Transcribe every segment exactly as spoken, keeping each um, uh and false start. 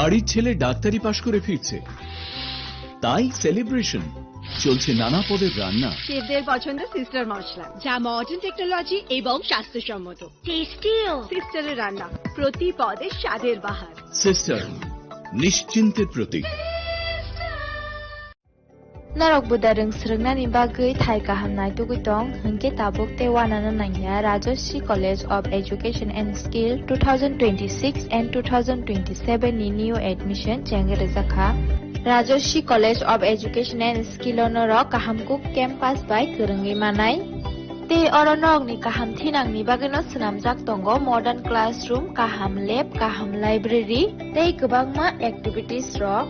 বাড়ির ছেলে ডাক্তারি পাশ করে ফিরছে, তাই সেলিব্রেশন। চলছে নানা পদের রান্না। শেফদের পছন্দ সিস্টার মশলা, যা মডার্ন টেকনোলজি এবং স্বাস্থ্যসম্মত। টেস্টিও। সিস্টারের রান্না, প্রতি পদে স্বাদের বাহার। সিস্টার, নিশ্চিন্তের প্রতীক। Norok buda rwng swrwngnani bagwi thai kaham naitugwi tong, hwnkhe tabuk tei uanano nangya Rajashree College of Education and Skill two thousand twenty-six and two thousand twenty-seven ni new admission chengwi rwjakha. Rajashree College of Education and Skill o norok kaham kuk campus bai kwrwngwi manai. Tei oro norokni kaham thinangni bagwino swnamjak tongo modern classroom, kaham lab, kaham library tei kwbangma activities rok.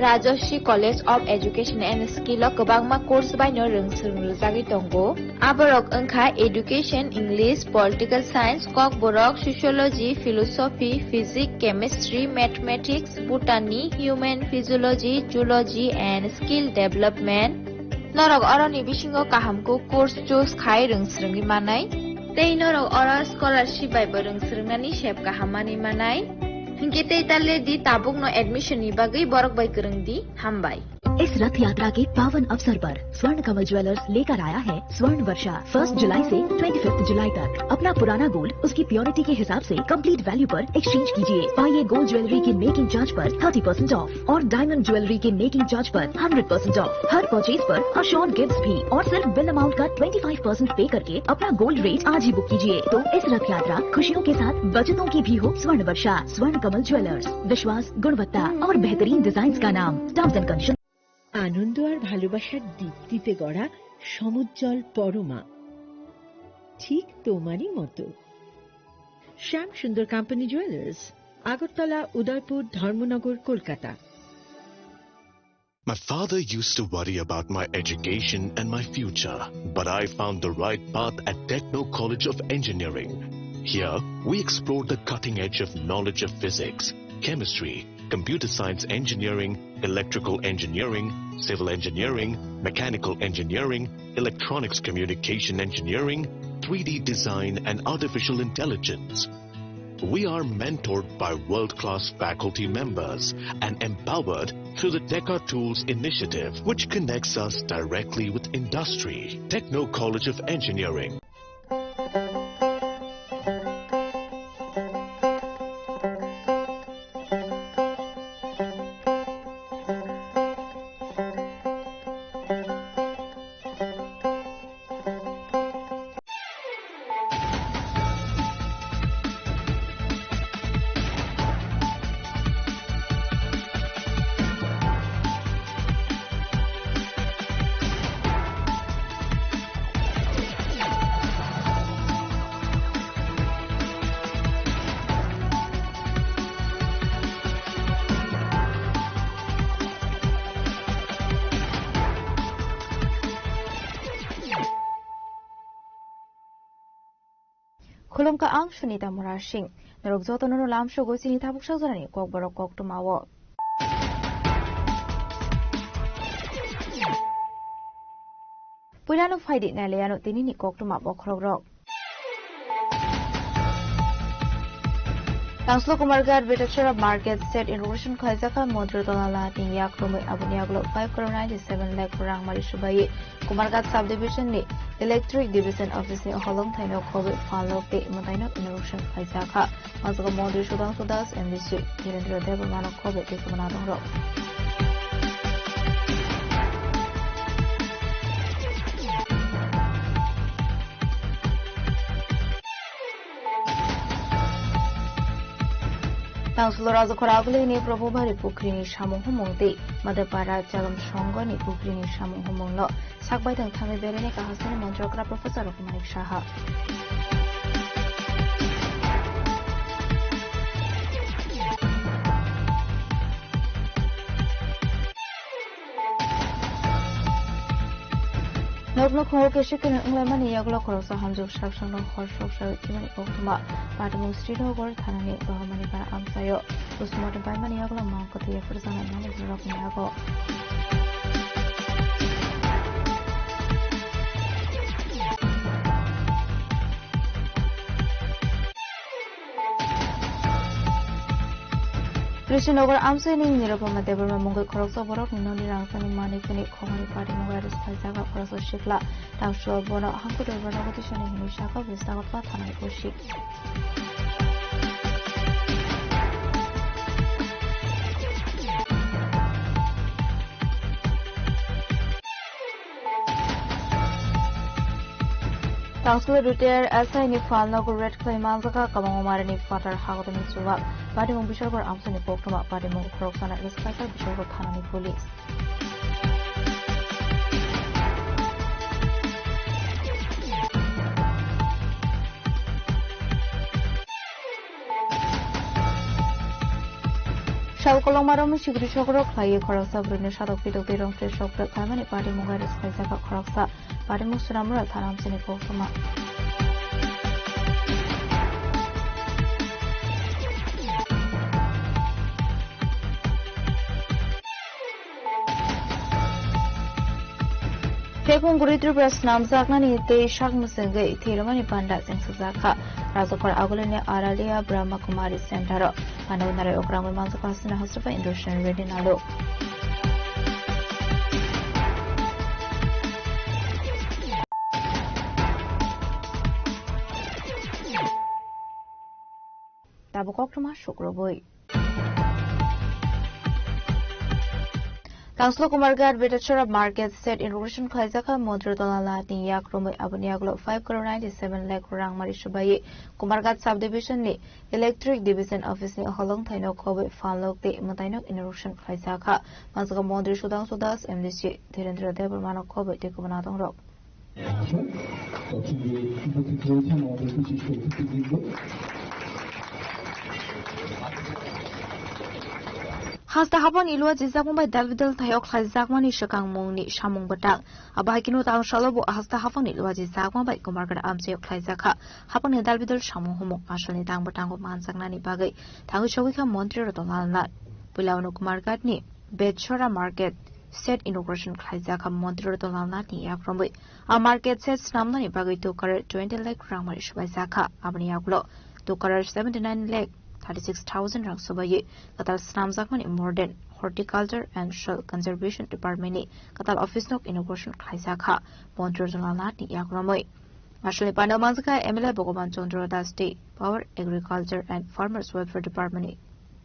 Rajashree College of Education and Skill o kwbangma course baino rwng swrwng rwjagwi tongo. Aborok wngkha Education, English, Political Science, Kokborok, Sociology, Philosophy, Physics, Chemistry, Mathematics, Botany, Human Physiology, Zoology and Skill Development. Norok oroni bisingo kaham kuk course choose khai rwng swrwngwi manai. Tei norok oro scholarship bai bo rwng swrwngnani sep kaham manwi manai. Hinkhe tei ta le di, tabukno admission ni bagwi borok bai kwrwng di. Hambai. इस रथ यात्रा के पावन अवसर पर स्वर्ण कमल ज्वेलर्स लेकर आया है स्वर्ण वर्षा। फर्स्ट जुलाई से ट्वेंटी फिफ्थ जुलाई तक अपना पुराना गोल्ड उसकी प्योरिटी के हिसाब से कंप्लीट वैल्यू पर एक्सचेंज कीजिए। पाइए गोल्ड ज्वेलरी की मेकिंग चार्ज पर थर्टी परसेंट ऑफ और डायमंड ज्वेलरी के मेकिंग चार्ज पर हंड्रेड परसेंट ऑफ। हर परचेज पर अश्योर्ड गिफ्ट्स भी और सिर्फ बिल अमाउंट का ट्वेंटी फ़ाइव परसेंट पे करके अपना गोल्ड रेट आज ही बुक कीजिए। तो इस रथ यात्रा खुशियों के साथ बचतों की भी हो स्वर्ण वर्षा। स्वर्ण कमल ज्वेलर्स, विश्वास, गुणवत्ता और बेहतरीन डिजाइन का नाम। Terms and condition. আনন্দ আর ভালোবাসার দীপ্তিতে গড়া সমুজ্জ্বল পরমা, ঠিক তোমারই মতো। শ্যাম সুন্দর কোম্পানি জুয়েলার্স, আগরতলা, উদয়পুর, ধর্মনগর, Kolkata. My father used to worry about my education and my future, but I found the right path at Techno College of Engineering. Here, we explore the cutting edge of knowledge of physics, chemistry, computer science engineering, electrical engineering, civil engineering, mechanical engineering, electronics communication engineering, three D design, and artificial intelligence. We are mentored by world-class faculty members and empowered through the Teka Tools initiative, which connects us directly with industry. Techno College of Engineering. Khulumkha ang Sunita Murasing. Norok jotono no lamsogo chini tabuk sajorani kokborok koktwmao. Puilano phaidi nailaiano tinini koktwma bokhorokrok. Tangsulo Kumarghat Betachara Market Shed inauguration khaijakha Montri Donal Nahatni yakrumwi, aboni yagulo five crore ninety seven lakh rang mari subai Kumarghat Subdivision ni Electric Division Office ni holong thaino khobwi phalok tei mwtaino inauguration khaijakha. Masago Montri Sudhanshu Das, M D C Dhirendra Debbarma no khobwi tei kwbangma tongrok. Tangsulo Rajakhor Agulini Probhubari Pukhrini samung humung tei Madapara Chalam Songoni Pukhrini samung humungno sakbaithang thangwi berani kahasani montrok Professor Rokmanik Saha. Nokno khungo kesi kene wnglaimani yagulo khoroksa hamjwk sak sakno hor sok sawi thwimani koktwma. Patimung Srinagar thanani Bahamani para amchaio postmortem paimani yagulo mang kwthwi yapharjaknai mani borokni yago. Krishnanagar amchaini Nirupama Debbarma mungwi khoroksa borokni noni rangchakni manwi phini khongni patimung arrest khlaijak khoroksa sikla. Tangsuo bono hangkhe Debbarma tisani hwnwi sakha, bwskango thanani O C. Tangsulo retired S I ni phalno rape khlai manjak kha, kwbangma marini phatar hagodorni chuwak. Patimung biswrwbar amchaini koktwma, patimung khoroksano arrest khlaijak Biswrwbar thanani police. Sal kolokma romwi sikri sokro khlaiwi khoroksa bwrwino sadok pitok tei rong tre sok tre khlaimani patimung arrest khlaijak kha khoroksa. Patimung Sonamura thana amchaini koktwma. Tei Kongkuri Tripura snamjaknani tei sak mwswngwi thwirokmani panda chengsajak kha. Rajapara Agulini Aralia Brahma Kumari Center o panda narai okrangwi manjak kha Hasina Hasra bai Indrasen Reddy Nalu. Tabuk koktwma sukrubwi. Tangsulo Kumarghat Betachora Market Shed inauguration khlaijak kha Montri Ratan Lal Nath ni yak romwi, aboni yagulo five crore ninety seven lakh rang mari swbaiwi Kumarghat Subdivision ni Electric Division Office ni holong thaino khobwi phalnok tei mwtainok inauguration khlaijak kha. Manjak kha Montri Sudhanshu Das, M D C Dhirendra Debbarma no khobwi tei kubun adongrok. Hasta hapang ni luajijakma bai dal bidal thaio khlaijakmani swkang mungni samung bwtang. Abo hai kheno tang salo bo hasta hapang ni luajijakma bai Kumarghat amchaio khlaijak kha. Hapang ni dal bidal samung humung asalni tang bwtango manjaknani bagwi thangwi sogwi kha Montri Ratan Lal Nath. Puila uno Kumarghat ni Betachora Market Shed inauguration khlaijak kha Montri Ratan Lal Nath ni yak romwi. A market shed snamnani bagwi two crore twenty lakh rang mari swbaijak kha. Aboni yagulo two crore seventy nine lakh thirty six thousand rang swbaiwi kwtal snamjakmani Modern Horticulture and Soil Conservation Department ni kwtal office nok inauguration khlaijak kha Montri Ratan Lal Nath ni yak romwi. Asalni panda manjak kha M L A Bhagavan Chandra Das tei Power Agriculture and Farmers Welfare Department ni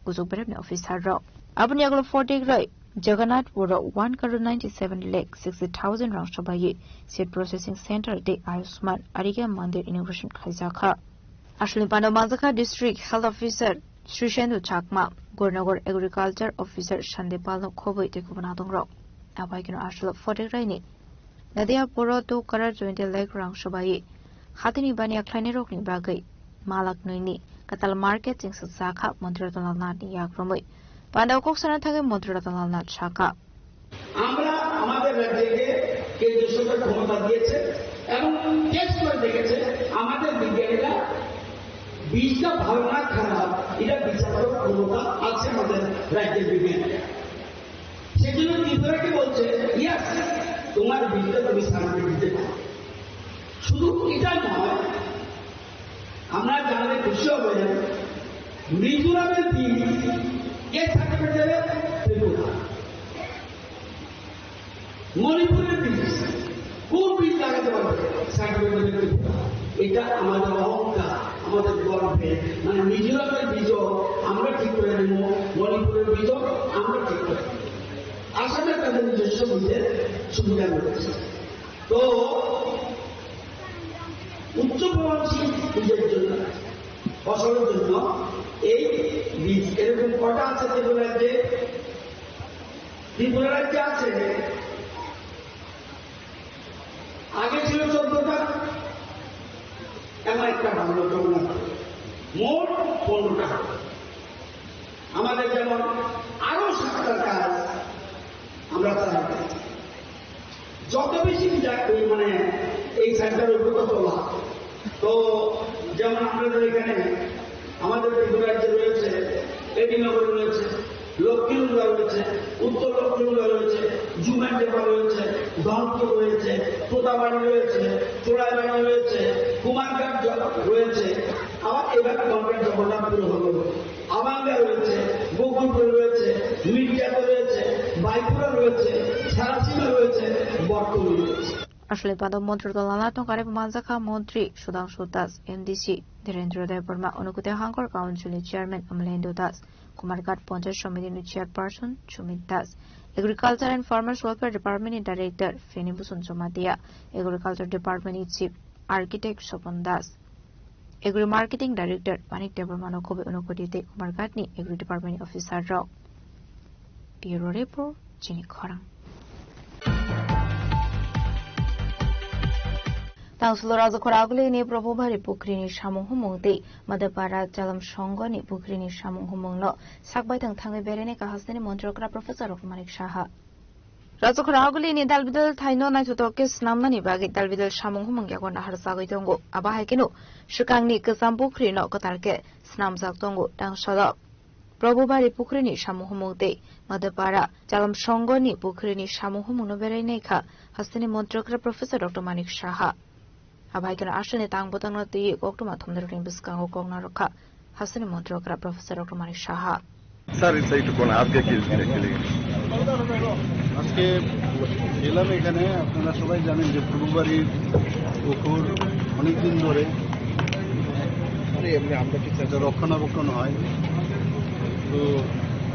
kuchuk beremni officer rok. Aboni yagulo photo rai Jagannath Puro one crore ninety seven lakh sixty thousand rang swbaiwi Seed Processing Center tei Ayushman Arigya Mandir inauguration khlaijak kha. Asalni panda manjak kha District Health Officer Srishendu Chakma, Gornagar Agriculture Officer Sandipal no khobwi tei kubun adongrok. Abo hai kheno asalo photo raini Nadia Puro two crore twenty lakh rang swbaiwi hatini baniya khlainairokni bagwi malak nwini kwtal market chengsajak kha Montri Ratan Lal Nath ni yak romwi. Pandao kok sana thangwi Montri Ratan Lal Nath sakha. আমরা আমাদের রাজ্যকে কেন্দ্র সরকার ক্ষমতা দিয়েছে এবং টেস্ট করে দেখেছে আমাদের বিজ্ঞানীরা বীজটা ভালো না খারাপ এটা বিচার করার ক্ষমতা আছে আমাদের রাজ্যের বিজ্ঞানীরা। সেজন্য ত্রিপুরাকে বলছে, "ইয়াস, তোমার বীজটা তুমি সার্টিফিকেট দিতে পারো।" শুধু এটা নয়, আমরা জানলে খুশি হবেন, মিজোরামের বীজ কে সার্টিফিকেট দেবে? ত্রিপুরা। মণিপুরের বীজ, কোন বীজ লাগাতে পারবে? সার্টিফিকেট দেবে ত্রিপুরা। এটা আমাদের অহংকার, আমাদের গর্বে, মানে মিজোরামের বীজও আমরা ঠিক করে নেব, মণিপুরের বীজও আমরা ঠিক করে নেব। আসামে তাদের নিজস্ব বীজের সুবিধা রয়েছে। তো উচ্চ ফলনশীল বীজের জন্য, ফসলের জন্য এই বীজ এরকম কটা আছে ত্রিপুরা রাজ্যে? ত্রিপুরা রাজ্যে আছে, আগে ছিল চোদ্দটা, এখন একটা বাড়লো, যমুনা, মোট পনেরোটা। আমাদের যেমন আরো সাতটা কাজ আমরা চাই, যত বেশি যা-, এই মানে এই সেন্টারের উপর তো তোলা। তো যেমন আপনাদের এখানে আমাদের ত্রিপুরা রাজ্যে রয়েছে, এডিনগরে রয়েছে, লক্ষ্মীলুঙ্গা রয়েছে, উত্তর লক্ষ্মীলুঙ্গা রয়েছে, জুমেন্টেপা রয়েছে, ধনপুর রয়েছে, তোতাবাড়ি রয়েছে, চোরাইবাড়ি রয়েছে, কুমারঘাট জ-, রয়েছে, আবার এবার কুমারঘাট জগন্নাথপুর হলো। Amanga রয়েছে, গোকুলপুরে রয়েছে, মির্জাপুরে রয়েছে, বাইপুরে রয়েছে, সারাসীমা রয়েছে, বর্তমানে রয়েছে। Aswlwi pando montri dol lana tongkha rw manjakha montri Sudhangshu Das, M D C Dhirendra Debbarma, Unakoti Hangkor Council ni Chairman Amalendra Das, Kumarghat Panchayat Samiti ni Chairperson Sumit Das, Agriculture and Farmers Welfare Department ni Director Feni Busun Jamatia, Agriculture Department ni Chief Architect Sopon Das, Agri Marketing Director Manik Debbarma no khobwi Unakoti tei Kumarghat ni Agri Department ni officer rok. Bureau Report, chini khorang. Tangsulo Rajakhor Agulini Probhubari Pukhrini samung humung tei Madhepara Chalam Songoni Pukhrini samung humung no sakbaithang thangwi berainai kha hasteni montri okra Professor Dr. Manik Saha. Rajakhor Agulini dalbidal thaino naithotok khe snamnani bagwi dalbidal samung humung yago naharjagwi tongo. Abo hai kheno swkangni kwcham pukhri no kwtal khe snamjak tongo tangsodo. Probhubari pukhrini samung humung tei Madhepara Chalam Songoni pukhrini samung humung no berainai kha hasteni montri okra Professor Dr. Manik Saha. Abo hai kheno aswlni tang bwtangno twiwi koktwma thumnarokni bwskango kok narwk kha hasteni montri okra Professor Dr. Manik Saha. Sir, it's একটু কোন আজকে কি অ্যাকচুয়ালি? আজকে এলাম এখানে, আপনারা সবাই জানেন যে প্রভুবাড়ির পুকুর অনেকদিন ধরে এটা রক্ষণাবেক্ষণ হয়, তো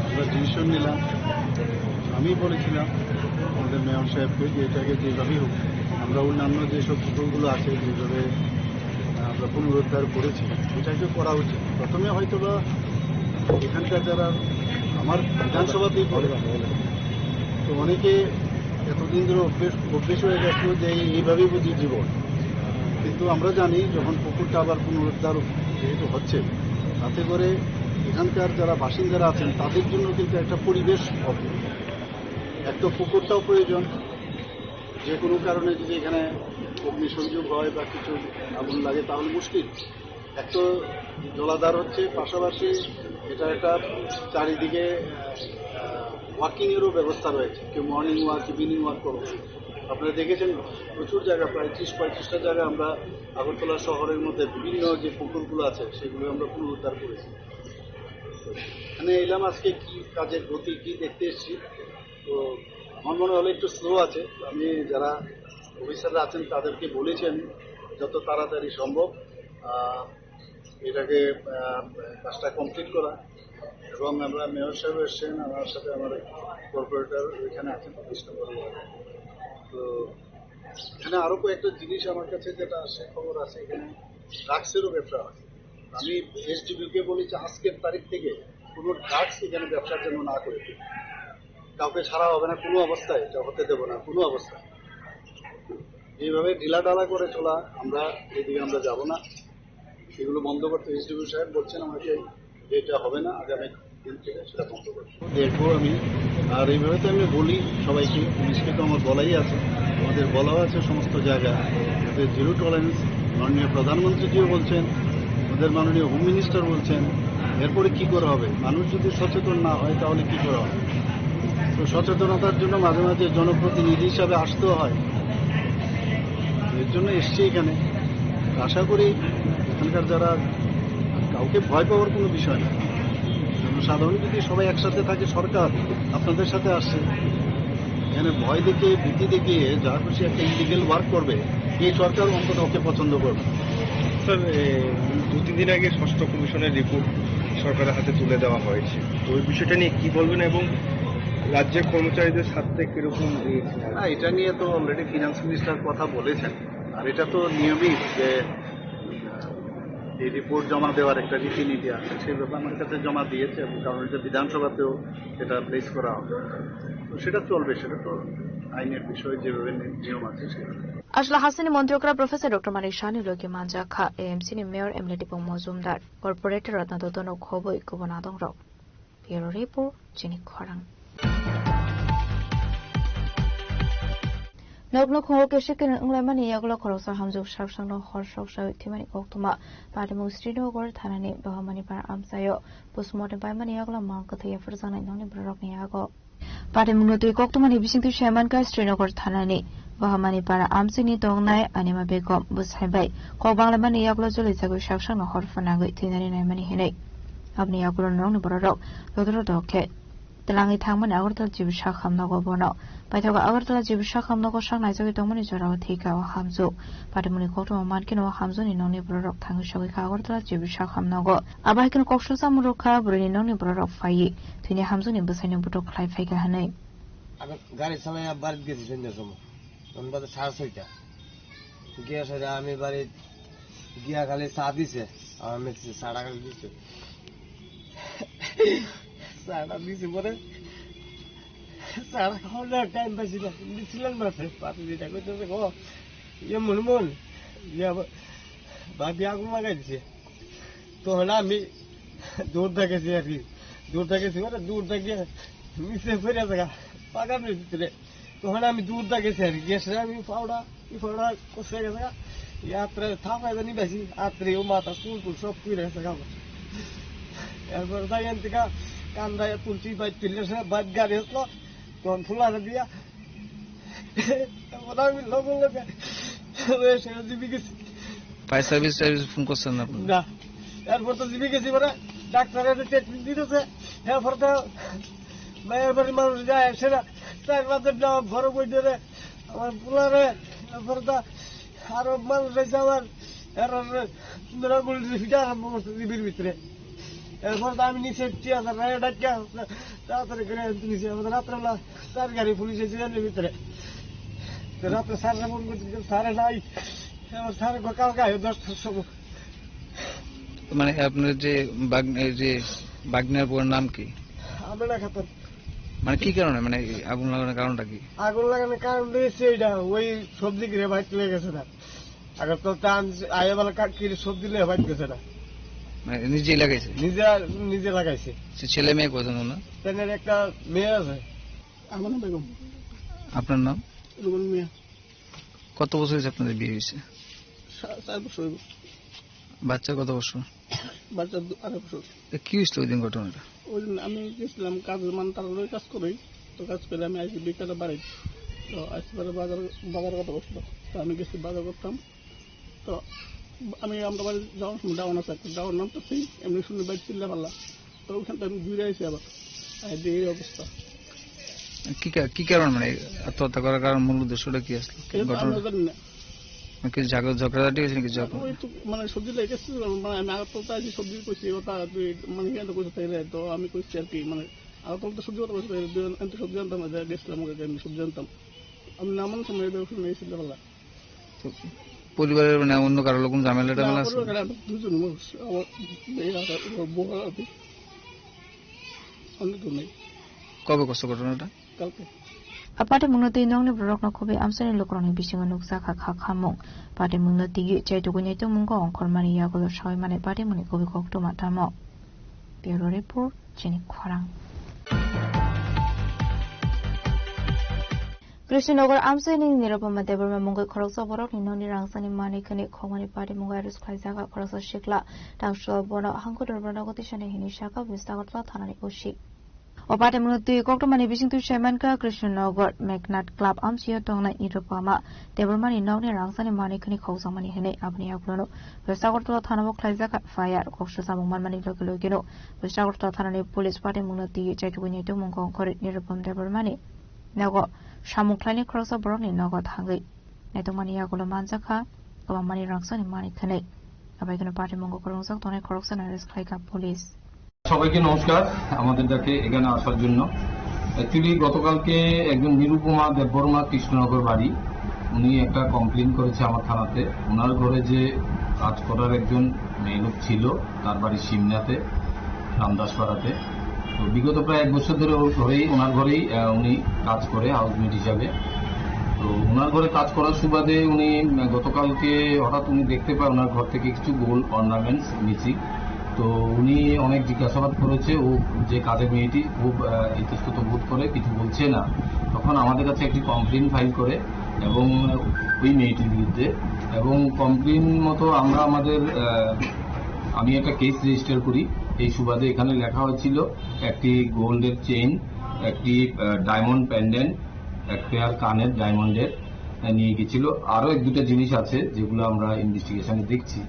আমরা ডিসিশন নিলাম। আমি বলেছিলাম আমাদের মেয়র সাহেবকে যে এটাকে যেভাবেই হোক, আমরা অন্যান্য যেসব পুকুরগুলো আছে যেভাবে আমরা পুনরুদ্ধার করেছি, এটাকে করা উচিত। প্রথমে হয়তো বা এখানকার যারা আমার বিধানসভাতেই পড়ে, তো অনেকে এতদিন ধরে অভ্যেস, অভ্যেস হয়ে গেছে যে এই, এইভাবেই বুঝি জীবন। কিন্তু আমরা জানি যখন পুকুরটা আবার পুনরুদ্ধার যেহেতু হচ্ছে, তাতে করে এখানকার যারা বাসিন্দারা আছেন তাদের জন্য কিন্তু একটা পরিবেশ হবে। এক তো পুকুরটাও প্রয়োজন, যে কোনো কারণে যদি এখানে অগ্নিসংযোগ হয় বা কিছু আগুন লাগে তাহলে মুশকিল। এক তো জলাধার হচ্ছে, পাশাপাশি এটা একটা চারিদিকে ওয়াকিং এরও ব্যবস্থা রয়েছে, কেউ মর্নিং ওয়াক, ইভিনিং ওয়াক করবে। আপনারা দেখেছেন প্রচুর জায়গা, প্রায় ত্রিশ পঁয়ত্রিশটা জায়গা আমরা আগরতলা শহরের মধ্যে বিভিন্ন যে পুকুরগুলো আছে সেগুলো আমরা পুনরুদ্ধার করেছি। মানে এলাম আজকে কি কাজের গতি কি দেখতে এসেছি। তো আমার মনে হলো একটু স্লো আছে। আমি যারা অফিসাররা আছেন তাদেরকে বলেছি আমি যত তাড়াতাড়ি সম্ভব, আহ, এটাকে, আহ, কাজটা কমপ্লিট করা। এবং আমরা মেয়র সাহেব এসছেন, আমার সাথে আমার কর্পোরেটর ওইখানে আছেন, কৃষ্ণনগর ওয়ার্ডে। তো এখানে আরো কয়েকটা জিনিস আমার কাছে যেটা আসছে, খবর আছে, এখানে ড্রাগসেরও ব্যবসা আছে। আমি এসডিপিও কে বলেছি আজকের তারিখ থেকে কোনো ড্রাগস এখানে ব্যবসার জন্য না করে দিন। কাউকে ছাড়া হবে না কোনো অবস্থায়, এটা হতে দেবো না কোনো অবস্থায়। এইভাবে ঢিলাঢালা করে চলা, আমরা এদিকে আমরা যাব না। এগুলো বন্ধ করতে এসডিপিও সাহেব বলছেন আমাকে যে এটা হবে না, আগামী দিন থেকে সেটা বন্ধ করতে। দেখবো আমি। আর এইভাবে তো আমি বলি সবাইকে, পুলিশকে তো আমার বলাই আছে, আমাদের বলাও আছে সমস্ত জায়গা, যে জিরো টলারেন্স। মাননীয় প্রধানমন্ত্রীজিও বলছেন, আমাদের মাননীয় হোম মিনিস্টার বলছেন, এরপরে কি করা হবে? মানুষ যদি সচেতন না হয় তাহলে কি করা হবে? তো সচেতনতার জন্য মাঝে মাঝে জনপ্রতিনিধি হিসাবে আসতেও হয়, এর জন্য এসছি এখানে। আশা করি এখানকার যারা, কাউকে ভয় পাওয়ার কোনো বিষয় না, জনসাধারণ যদি সবাই একসাথে থাকে, সরকার আপনাদের সাথে আসছে, এখানে ভয় দেখিয়ে, ভীতি দেখিয়ে যা খুশি একটা ইলিগেল ওয়ার্ক করবে, এই সরকার অন্তত ওকে পছন্দ করবে। স্যার, এ, দু তিন দিন আগে ষষ্ঠ কমিশনের রিপোর্ট সরকারের হাতে তুলে দেওয়া হয়েছে, তো ওই বিষয়টা নিয়ে কি বলবেন এবং রাজ্যের কর্মচারীদের স্বার্থে কিরকম? না, এটা নিয়ে তো অলরেডি ফিনান্স মিনিস্টার কথা বলেছেন, আর এটা তো নিয়মিত যে, আহ, এই রিপোর্ট জমা দেওয়ার একটা রীতিনীতি আছে, সেই ব্যাপারে আমার কাছে জমা দিয়েছে, এবং কারণ এটা বিধানসভাতেও এটা প্লেস করা হবে, তো সেটা চলবে, সেটা তো আইনের বিষয়ে যেভাবে নি-, নিয়ম আছে সেভাবে। Aswla hasteni montri okra Professor Dr. Manik Saha ni logi manjak kha A M C ni mayor M L A Tipung Mojumdar, corporator Ratna Dutta no khobwi kubun adongrok. Bureau Report, chini khorang. Nokno khungo kesa kene wnglaimani yagulo khoroksa hamjwk saksangno hor soksawi thwimani koktwma patimung Srinagar thanani Bahamani para amchaio postmortem paimani yagulo mang kwthwi yapharjaknai nokni bororokni yago. Patimungno twi koktwmani bisingtwi saimankha Srinagar thanani Bahamani para amchaini tongnai Anima Begum bwsai bai kok banglaimani yagulo jolijagwi saksangno hor phwnangwi thwinani naimani hinwi. Aboni yagulo nokni bororok rodo rodo khe twlangwi thangmani Agartala G B sakham nogo bono. Paithago Agartala G B sakham nogo sak naijagwi tongmani jorao thwikha o hamjwk. Patimungni koktwma mankhe o hamjwkni nokni bororok thangwi sogwi kha Agartala G B sakham nogo. Abo hai kheno kok sosa murukha bwrwini nokni bororok phaiwi thwini hamjwkni bwsaino buthuk khlai phaikha hwnwi. আমি গাড়ি চালাই বাড়িত গেছি সন্ধ্যার সময়, তখন বাজে সাড়ে ছয়টা। গিয়ে সেটা আমি বাড়ি গিয়া খালি চা দিছে, আমার মেসে চা টা খালি দিছে। চা টা দিছে পরে চা টা খাওয়ার টাইম পাইছি না, দিছিলেন মাসে পাঁচ লিটার কইতেছে গো, ইয়ে মনে মন, ইয়ে আবার ভাবি আগুন লাগাই দিছে। তখন আমি দৌড় দেখেছি আর কি, দৌড় দেখেছি মানে দৌড় দেখে নিচে পড়ে থাকা পাকানোর ভিতরে। তখন আমি দৌড় দেখেছি আর কি, গেছে আমি ফাউড়া, কি ফাউড়া কষে গেছে গা। রাত্রে থাপায় জানি বেশি, রাত্রে ও মাথা চুল টুল সব পুড়ে গেছে গা। এরপরে যাই এন থেকে কান্দায় তুলছি, বাইক তুললে সে বাইক গাড়ি আসলো, তখন ফুলারে দিয়া, তখন আমি লগে লগে ওই সেটা দিবি গেছি। ফায়ার সার্ভিস টার্ভিস ফোন করছেন না আপনি? না। এরপর তো জিবি গেছি মানে ডাক্তারের ট্রিটমেন্ট দিতেছে। এরপর তো মায়ের বাড়ির মানুষ যায় আসে না। চার পাঁচজন না বড় বই ধরে আমার পোলারে। এরপর তো আরো মানুষ আছে আমার এর মেরাগুলি ফিটা আরম্ভ করছে জিবির ভিতরে। এরপর তো আমি নিচে টিয়া তাড়াতাড়ি করে আনতে নিচে আমাদের রাত্রেবেলা চার গাড়ি পুলিশ এসে জানলে ভিতরে। তো রাত্রে স্যাররা ফোন করতে স্যারে নাই। আমার স্যার কালকে আয়ো দশটার সময়। মানে আপনার যে বাগ-, এই যে বাগনার বউয়ের নাম কি? আমরা খাতাম। মানে কি কারণে মানে এই আগুন লাগানোর কারণটা কি? আগুন লাগানোর কারণ হচ্ছে এটা, ওই সবজি কিনে বাইক তুলে গেছে না। আগে তো তান আগে বেলা কাকির সবজি নিয়ে বাইক গেছে না। মানে নিজেই লাগাইছে? নিজে, নিজে লাগাইছে। সে ছেলে মেয়ে কজন ওনার? তাদের একটা মেয়ে আছে। আমানা বেগম। আপনার নাম? রুবেল মিয়া। কত বছর হয়েছে আপনাদের বিয়ে হয়েছে? সা-, চার বছর হইব। বাচ্চা কত বছর? বাচ্চা দু-, আড়াই বছর। এ, কি হয়েছিল ওই দিন ঘটনাটা? ওই দিন আমি গেছিলাম কাজে, মানে তারা লগে কাজ করি, তো কাজ করে আমি আইসি বিকালে বাড়ি। তো আইসি পরে বাজার, বাজার কথা বসলো, তো আমি গেছি বাজার করতাম। তো আমি আমরা বাড়ি যাওয়ার সময় ডাউন আছে, একটা ডাউন নামতেছি, এমনি শুনে বাইক চিল্লা পাল্লা। তো ওখান থেকে আমি ঘুরে আইসি আবার। আর এই অবস্থা। কি কা-, কি কারণ মানে আত্মহত্যা করার কারণ, মূল উদ্দেশ্যটা কি আসলে? কি এটা ঘটনা? আমরা জানি না। মানে কি ঝগড়া, ঝগড়াঝাটি হয়েছে নাকি ঝগড়া? ওই তো মানে সবজি লেগে গেছে, মানে আমি আগরতলা আছি, সবজি কইছি, ওটা তুই মানে এখানে তো কইতে চাইলে, তো আমি কইছি আর কি, মানে আগরতলা তো সবজি কথা কইতে চাইলে, দুই জন এত সবজি আনতাম না, যা গেছিলাম ওকে, এমনি সবজি আনতাম। আমি নামানোর সময় এটা ওখানে এসে বললাম। তো পরিবারের মানে অন্য কারো রকম ঝামেলা না, টামেলা আছে? পরিবারের আমরা দুজন মানুষ, আমার মেয়ে আর আমার বউ আর আমি। অন্য কেউ নেই। কবে করছো ঘটনাটা? কালকে। A patimungno twi nokni borokno khobwi amchaini lukurokni bisingo nukjakha kha khamung. Patimungno twiwi chaitugwi naitugmungo ongkhormani yagulo sawi mani patimungni kubui koktwma tamo. Bureau Report, chini khorang. Krishnanagar amchaini Nirupama Debbarma mungwi khoroksa borokni nokni rangsani manwi khwnwi khokmani patimungwi arrest khlaijak khoroksa sikla. Tangso bono hangko dorbarno tisani hini saka West Agartala thanani O C. O patimungno twi koktwmani bisingtwi saimankha Krishnanagar Meghnad Club amchaio tongnai Nirupama Debbarmani nokni rangsani manwi khwnwi khokjakmani hwnwi aboni yagulono West Agartala thanao khlaijak F I R. Kok swchamung manmani logi logino West Agartala thanani police patimungno twi chaitugwi naitugmung kongkhorwi Nirupam Debbarmani nogo samung khlainai khoroksa borokni nogo thangwi naitugmani yagulo manjakha kwbangmani rangsani manwi khwnwi. Abai kheno patimungo kwrwngjak tongnai khoroksano arrest khlaikha police. সবাইকে নমস্কার, আমাদের ডাকে এখানে আসার জন্য। অ্যাকচুয়ালি গতকালকে একজন নিরুপমা দেববর্মা কৃষ্ণনগর বাড়ি, উনি একটা কমপ্লেন করেছে আমার থানাতে। ওনার ঘরে যে কাজ করার একজন মেয়েলোক ছিল, তার বাড়ি সিমনাতে, রামদাসপাড়াতে। তো বিগত প্রায় এক বছর ধরে ওর ঘরেই, ওনার ঘরেই, আহ, উনি কাজ করে হাউসমেট হিসাবে। তো ওনার ঘরে কাজ করার সুবাদে উনি, উম, গতকালকে হঠাৎ উনি দেখতে পায় ওনার ঘর থেকে কিছু গোল্ড অর্নামেন্টস মিসিং। তো উনি অনেক জিজ্ঞাসাবাদ করেছে, ও যে কাজের মেয়েটি খুব, আহ, ইতস্তত বোধ করে, কিছু বলছে না। তখন আমাদের কাছে একটি কমপ্লেন ফাইল করে এবং ওই মেয়েটির বিরুদ্ধে, এবং কমপ্লেন মতো আমরা আমাদের, আহ, আমি একটা কেস রেজিস্টার করি। এই সুবাদে এখানে লেখা হয়েছিল একটি গোল্ডের চেইন, একটি, আহ, ডায়মন্ড পেন্ডেন্ট, এক পেয়ার কানের ডায়মন্ডের, আহ, নিয়ে গেছিল। আরও এক দুটো জিনিস আছে যেগুলো আমরা ইনভেস্টিগেশনে দেখছি।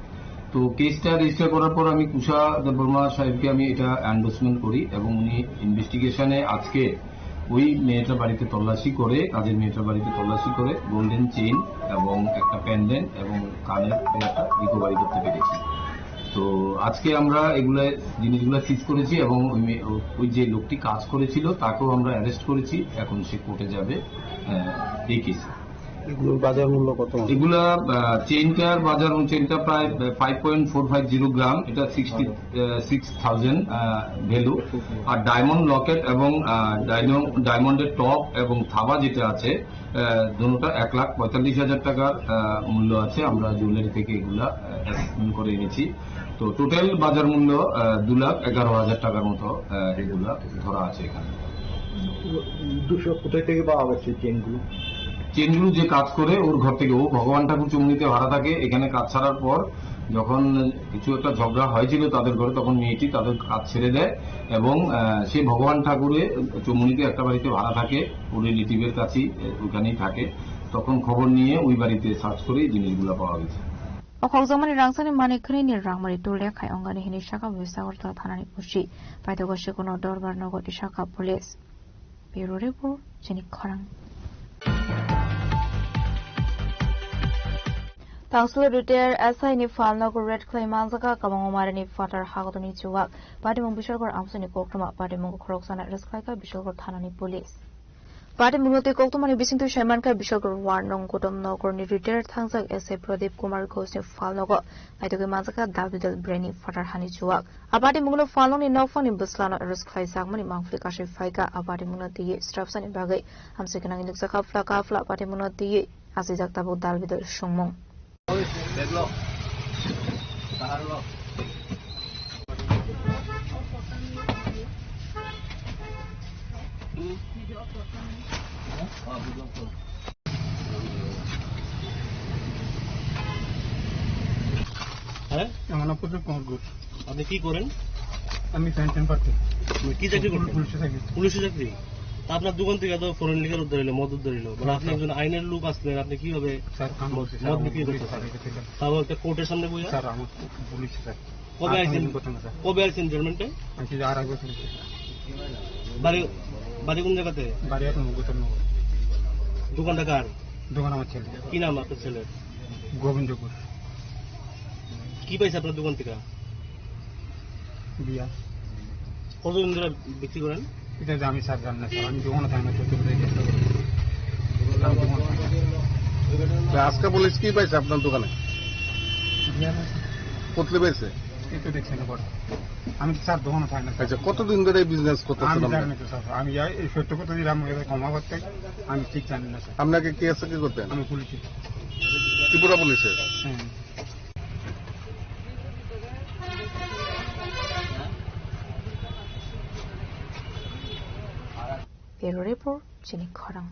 তো কেসটা রেজিস্টার করার পর আমি কুশা দেববর্মা সাহেবকে আমি এটা এন্ডোর্সমেন্ট করি এবং উনি ইনভেস্টিগেশনে আজকে ওই মেয়েটার বাড়িতে তল্লাশি করে, কাজের মেয়েটার বাড়িতে তল্লাশি করে গোল্ডেন চেইন এবং একটা পেন্ডেন্ট এবং কানের একটা রিকভারি করতে পেরেছি। তো আজকে আমরা এগুলা, জিনিসগুলা সিজ করেছি এবং ওই মে-, ওই যে লোকটি কাজ করেছিল তাকেও আমরা অ্যারেস্ট করেছি, এখন সে কোর্টে যাবে, আহ, এই কেসে। এগুলোর বাজার মূল্য কত? এগুলা, আহ, চেইনটার বাজার মূল্য, চেইনটা প্রায় five point four five zero gram, এটা সিক্সটি, আহ, সিক্স থাউজেন্ড, আহ, ভ্যালু। আর ডায়মন্ড লকেট এবং, আহ, ডায়নো-, ডায়মন্ডের টপ এবং থাবা যেটা আছে, আহ, দুটোটা এক লাখ পঁয়তাল্লিশ হাজার টাকার, আহ, মূল্য আছে। আমরা জুয়েলারি থেকে এগুলা, আহ, অ্যাসেসমেন্ট করে এনেছি। তো টোটাল বাজার মূল্য, আহ, দু লাখ এগারো হাজার টাকার মতো, আহ, এগুলা ধরা আছে এখানে। দুশো কোথায় থেকে পাওয়া গেছে চেইনগুলো? চেইনগুলো যে কাজ করে ওর ঘর থেকে, ও ভগবান ঠাকুর চৌমুহনীতে ভাড়া থাকে। এখানে কাজ ছাড়ার পর যখন কিছু একটা ঝগড়া হয়েছিল তাদের ঘরে, তখন মেয়েটি তাদের কাজ ছেড়ে দেয় এবং, আহ, সে ভগবান ঠাকুরে চৌমুহনীতে একটা বাড়িতে ভাড়া থাকে, ওর রিলেটিভের কাছেই, আহ, ওখানেই থাকে। তখন খবর নিয়ে ওই বাড়িতে সার্চ করে এই জিনিসগুলো পাওয়া গেছে। O khokjakmani rangchakni manwi khwnwini rangmari tole khai ongani hwnwi saka Bwsagorta thanani O C. Paithago Sikono Dorbar nogo tisaka police. Bureau Report, Chini Khorang. Tangsulo retired S I ni phalnogo raid khlai manjaka Kabangma Marini phatar hagodoni chuwak. Patimung Bishalgarh amchaini koktwma, patimung khoroksano arrest khlaika Bishalgarh thanani police. Patimungno twi koktwmani bisingtwi saimankha Bishalgarh ward nong Gautam Nagarni retired thangjak S I Pradip Kumar Ghoshni phalnogo naitugwi manjaka dal bidal breni phatar hani chuwak. A patimungno phalnokni nokphangni bwslano arrest khlaijakmani mangpili kasui phaika. A patimungno twiwi srapsani bagwi hamsui gwnangwi nukjakha phla ka phla patimungno twiwi achijak tabuk dal bidal songmung. হ্যাঁ? আমার নাম প্রদীপ কুমার ঘোষ। আপনি কি করেন? আমি fan temper করি। মানে কি চাকরি করতেন? পুলিশে চাকরি। পুলিশে চাকরি? তা আপনার দোকান থেকে তো ফরেন লিকার উদ্ধার হইলো, মদ উদ্ধার হইলো। মানে হ্যাঁ, আপনি স্যার। একজন আইনের লোক আসলেন, আপনি কিভাবে স্যার, আমি মদ, পুলিশে মদ চাকরি বিক্রি করি, করতেন? স্যার, এটা ছিল। তারপর একটা কোর্টের সামনে বইয়া? স্যার, আমার পুলিশে চাকরি। কবে আর আইছেন? কোনোদিন করতাম না, স্যার। কবে আইছেন জার্মানিতে? আইছি যে আড়াই বছর হয়েছে, স্যার। বাড়ি, বাড়ি কোন জায়গাতে? বাড়ি এখন মুগোচর নগর। দোকানটা কার? দোকান আমার ছেলে। কি নাম আপনার ছেলের? গোবিন্দ ঘোষ। কি পাইছে আপনার দোকান থেকে? বিয়া। কতদিন ধরে বিক্রি করেন? এটা যে আমি স্যার জানি না, স্যার। আমি দোকানে থাকি না, সত্যি কথা জিজ্ঞাসা করি। আমি দোকানে থাকি না। তো আজকে পুলিশ কি পাইছে আপনার দোকানে? বিয়া না, স্যার। পুতলি পাইছে? এই তো দেখছেন, পরে। আমি তো স্যার দোকানে থাকি না, স্যার। আচ্ছা, কতদিন ধরে এই বিজনেস করতেছেন আমি আপনি? জানি না তো, স্যার। আমি এই সত্য কথা যদি আমি ক্ষমা করতে, আমি ঠিক জানি না, স্যার। আপনাকে কে আছে কি করতেন? আমি পুলিশে। ত্রিপুরা পুলিশে? হ্যাঁ। Bureau Report, Chini Khorang.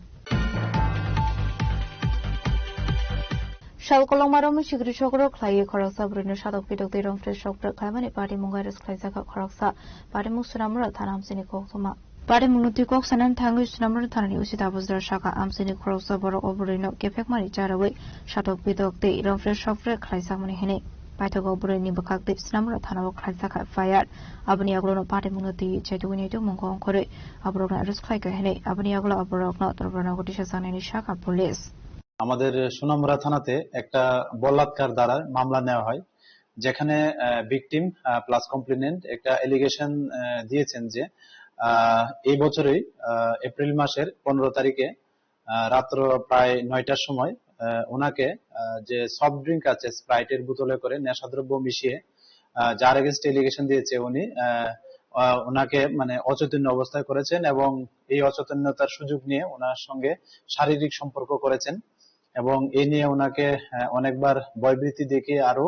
Sal kolokma romwi sikri sokro khlaiwi khoroksa bwrwino sadok pidok tei romphre sokphre khlaimani patimung arrest khlaijak khoroksa. Patimung Sonamura thana amchaini koktwma. Patimungno twi kok sanani thangwi Sonamura thanani O C Tabujra saka amchaini khoroksa borok o bwrwino kephekmani charawi sadok pidok tei romphre sokphre khlaijakmani hwnwi. Paithago bwrwini bwkhak tei Sonamura thanao khlaijak F I R. Aboni yagulono patimungno twi chaitugwi naitukmung ongkhorwi aborokno arrest khlaikha hwnwi aboni yagulo aborokno Dorbarnago tisajaknani saka police. আমাদের সোনামুড়া থানাতে একটা বলাৎকার ধারায় মামলা নেওয়া হয়, যেখানে victim plus complainant একটা অ্যালিগেশন দিয়েছেন যে আহ, এই বছরই আহ, এপ্রিল মাসের পনেরো তারিখে আহ, রাত্র প্রায় নয়টার সময় আহ, ওনাকে আহ, যে সফট ড্রিঙ্ক আছে স্প্রাইটের বোতলে করে নেশাদ্রব্য মিশিয়ে আহ, যার এগেনস্ট অ্যালিগেশন দিয়েছে উনি আহ, আহ, ওনাকে মানে অচৈতন্য অবস্থায় করেছেন এবং এই অচৈতন্যতার সুযোগ নিয়ে ওনার সঙ্গে শারীরিক সম্পর্ক করেছেন এবং এ নিয়ে ওনাকে আহ, অনেকবার ভয়ভীতি দেখিয়ে আরো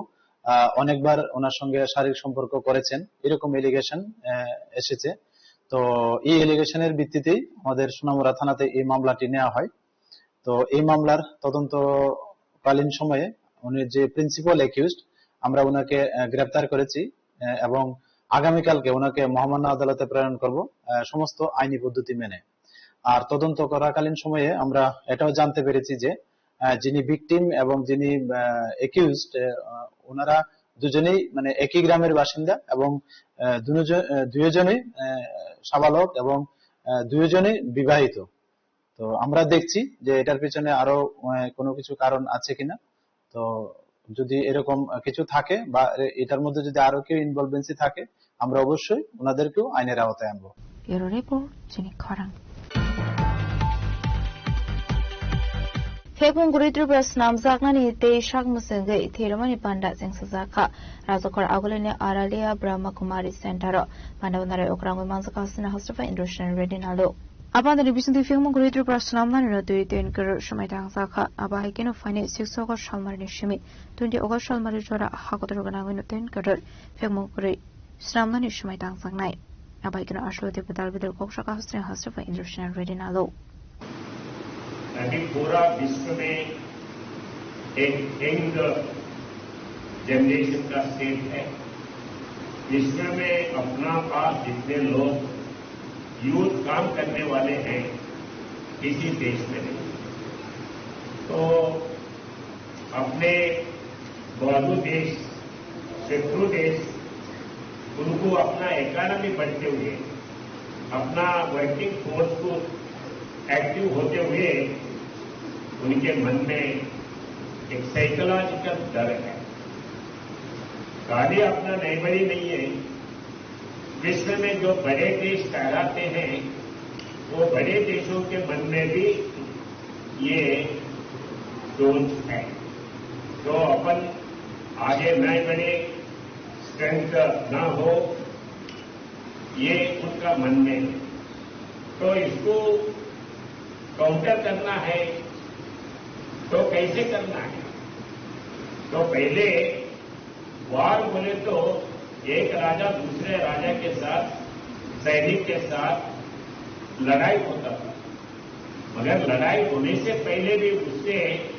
আহ, অনেকবার ওনার সঙ্গে শারীরিক সম্পর্ক করেছেন, এরকম এলিগেশন এসেছে। তো এই এলিগেশনের ভিত্তিতেই আমাদের সোনামুড়া থানাতে এই মামলাটি নেওয়া হয়। তো এই মামলার তদন্তকালীন সময়ে উনি যে প্রিন্সিপাল অ্যাকিউজড, আমরা ওনাকে আহ, গ্রেপ্তার করেছি আহ, এবং আগামীকালকে ওনাকে মহামান্য আদালতে প্রেরণ করব আহ, সমস্ত আইনি পদ্ধতি মেনে। আর তদন্ত করাকালীন সময়ে আমরা এটাও জানতে পেরেছি যে আহ, যিনি ভিকটিম এবং যিনি অ্যাকিউজড, ওনারা দুজনেই মানে একই গ্রামের বাসিন্দা এবং আহ, দুজন আহ, দুইজনই আহ, সাবালক এবং আহ, দুইজনই বিবাহিত। তো আমরা দেখছি যে এটার পিছনে আরো আহ, কোনো কিছু কারণ আছে কিনা। তো যদি এরকম আহ, কিছু থাকে বা এ- এটার মধ্যে যদি আরো কেউ ইনভলভেন্সি থাকে, আমরা অবশ্যই ওনাদেরকেও আইনের আওতায় আনবো। Bureau Report, Chini Khorang. Phekmung kwrwi Tripura snamjaknani tei sak mwswngwi thwirokmani panda chengsajak kha. Rajakhor Agulini Aralia Brahma Kumari Center-o panda unarai okrangwi manjak kha Hasina Hosrapa Indrosen Reddy Nalo. Abandani bisingtwi phekmung kwrwi Tripura snamnani rw twi ten crore swmai tangjak kha. Abo hai kheno phainai six August salmarni simi twenty August salmari jora hakotor gwnangwi no ten crore phekmung kwrwi snamnani swmai tangjaknai. Abai kheno aswk de bedal bedal kok saka Hasina Hosrapa Indrosen Reddy Nalo. अभी पूरा विश्व में एक young generation का स्टेट है। विश्व में अपना पास जितने लोग यूथ काम करने वाले हैं, किसी देश में नहीं। तो अपने बाजू देश, शत्रु देश, उनको अपना इकोनॉमी बढ़ते हुए, अपना वर्किंग फोर्स को एक्टिव होते हुए उनके मन में एक साइकोलॉजिकल डर है। खाली अपना नेबर ही नहीं है, विश्व में जो बड़े देश कहलाते हैं, वो बड़े देशों के मन में भी ये सोच है। तो अपन आगे न बढ़े, स्ट्रेंथ ना हो, ये उनका मन में है। तो इसको काउंटर करना है, तो कैसे करना है? तो पहले वॉर बोले तो एक राजा दूसरे राजा के साथ, सैनिक के साथ लड़ाई होता था, मगर लड़ाई होने से पहले भी उससे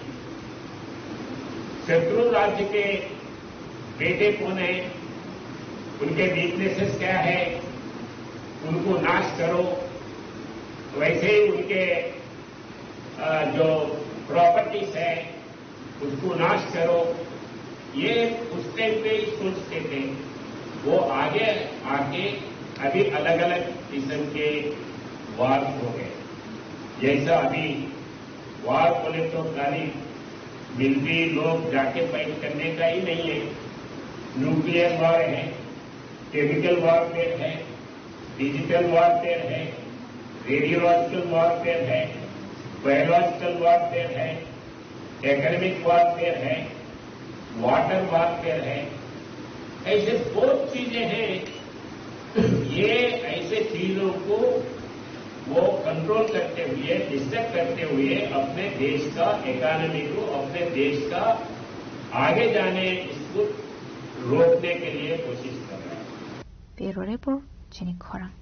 शत्रु राज्य के बेटे कौन है, उनके वीकनेसेस क्या है, उनको नाश करो। वैसे ही उनके, अ, जो प्रॉपर्टीज है, उसको नाश करो। ये उस टाइम पे ही सोचते थे। वो आगे आके अभी अलग-अलग किस्म के वॉर हो गए। जैसा अभी वॉर बोले तो खाली मिलिट्री लोग जाके फाइट करने का ही नहीं है, न्यूक्लियर वॉर है, केमिकल वॉरफेयर है, डिजिटल वॉरफेयर है, रेडियोलॉजिकल वॉरफेयर है, बायोलॉजिकल वॉरफेयर है, इकोनॉमिक वॉरफेयर है, वाटर वॉरफेयर है, ऐसे बहुत चीजें हैं। ये ऐसे चीजों को वो कंट्रोल करते हुए, डिस्ट्रक्ट करते हुए अपने देश का इकोनॉमी को, अपने देश का आगे जाने, इसको रोकने के लिए कोशिश कर रहे हैं। Bureau Report, Chini Khorang.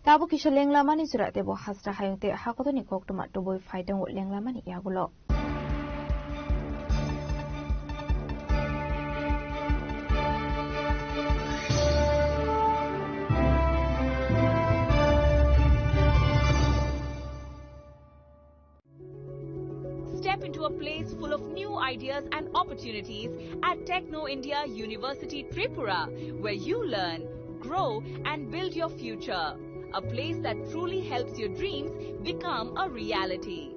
Tabuk kisa lenglamani jora teibo hasra hayung tei hakotorni koktwma tubui phai tongo lenglamani yagulo. Step into a place full of new ideas and opportunities at Techno India University Tripura, where you learn, grow, and build your future. A place that truly helps your dreams become a reality.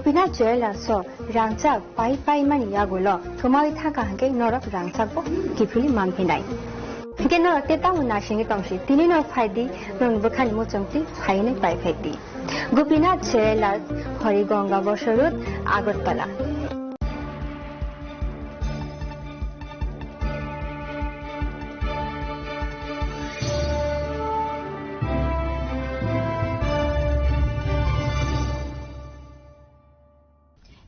Gopinath Jewellers o rangchak pai pai mani yagulo thumawi thangkha hwnkhe norok rangchak bo kiphilwi manphinai. Hwnkhe norok tei tamo nasingwi tongsi, tini no phaidi, norokni bwkhani muchungtwi phainwi pai phaidi. Gopinath Jewellers, Harigonga Bosor Road, Agartala.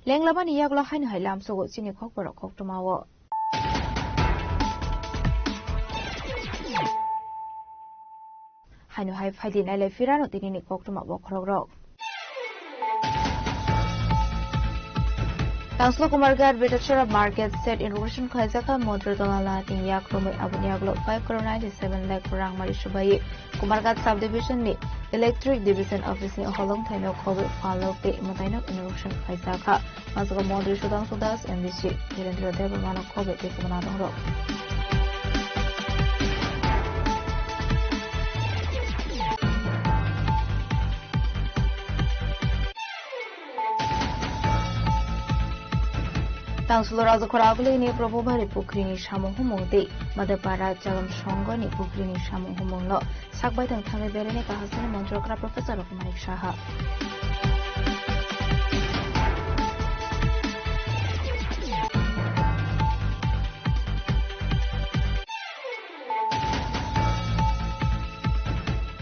Lenglamani yagulo haino hai lamsogo chini khokborok koktwmao. Haino hai phaidi nailai phirano tinini koktwma bokhorokrok. Tangsulo Kumarghat Betachara Market Shed inauguration khlaijakha Montri Donald Nath ni yak romwi, aboni yagulo five crore ninety seven lakh rang mari subai. Kumarghat Subdivision ni Electric Division Office ni holongthai no khobwi phalok tei mwtaino inauguration khlaijakha. Masago Montri Sudhanshu Das, M D C Dhirendra Debbarma no khobwi tei kwbangma tongrok. Tangsulo Rajakhor Agulini Prabhubari Pukrini samung humung tei Madhepara Chalam Songhoni Pukrini samung humung no sakbai tang thangwi beraini kahasani montrokra Professor Rokmanik Saha.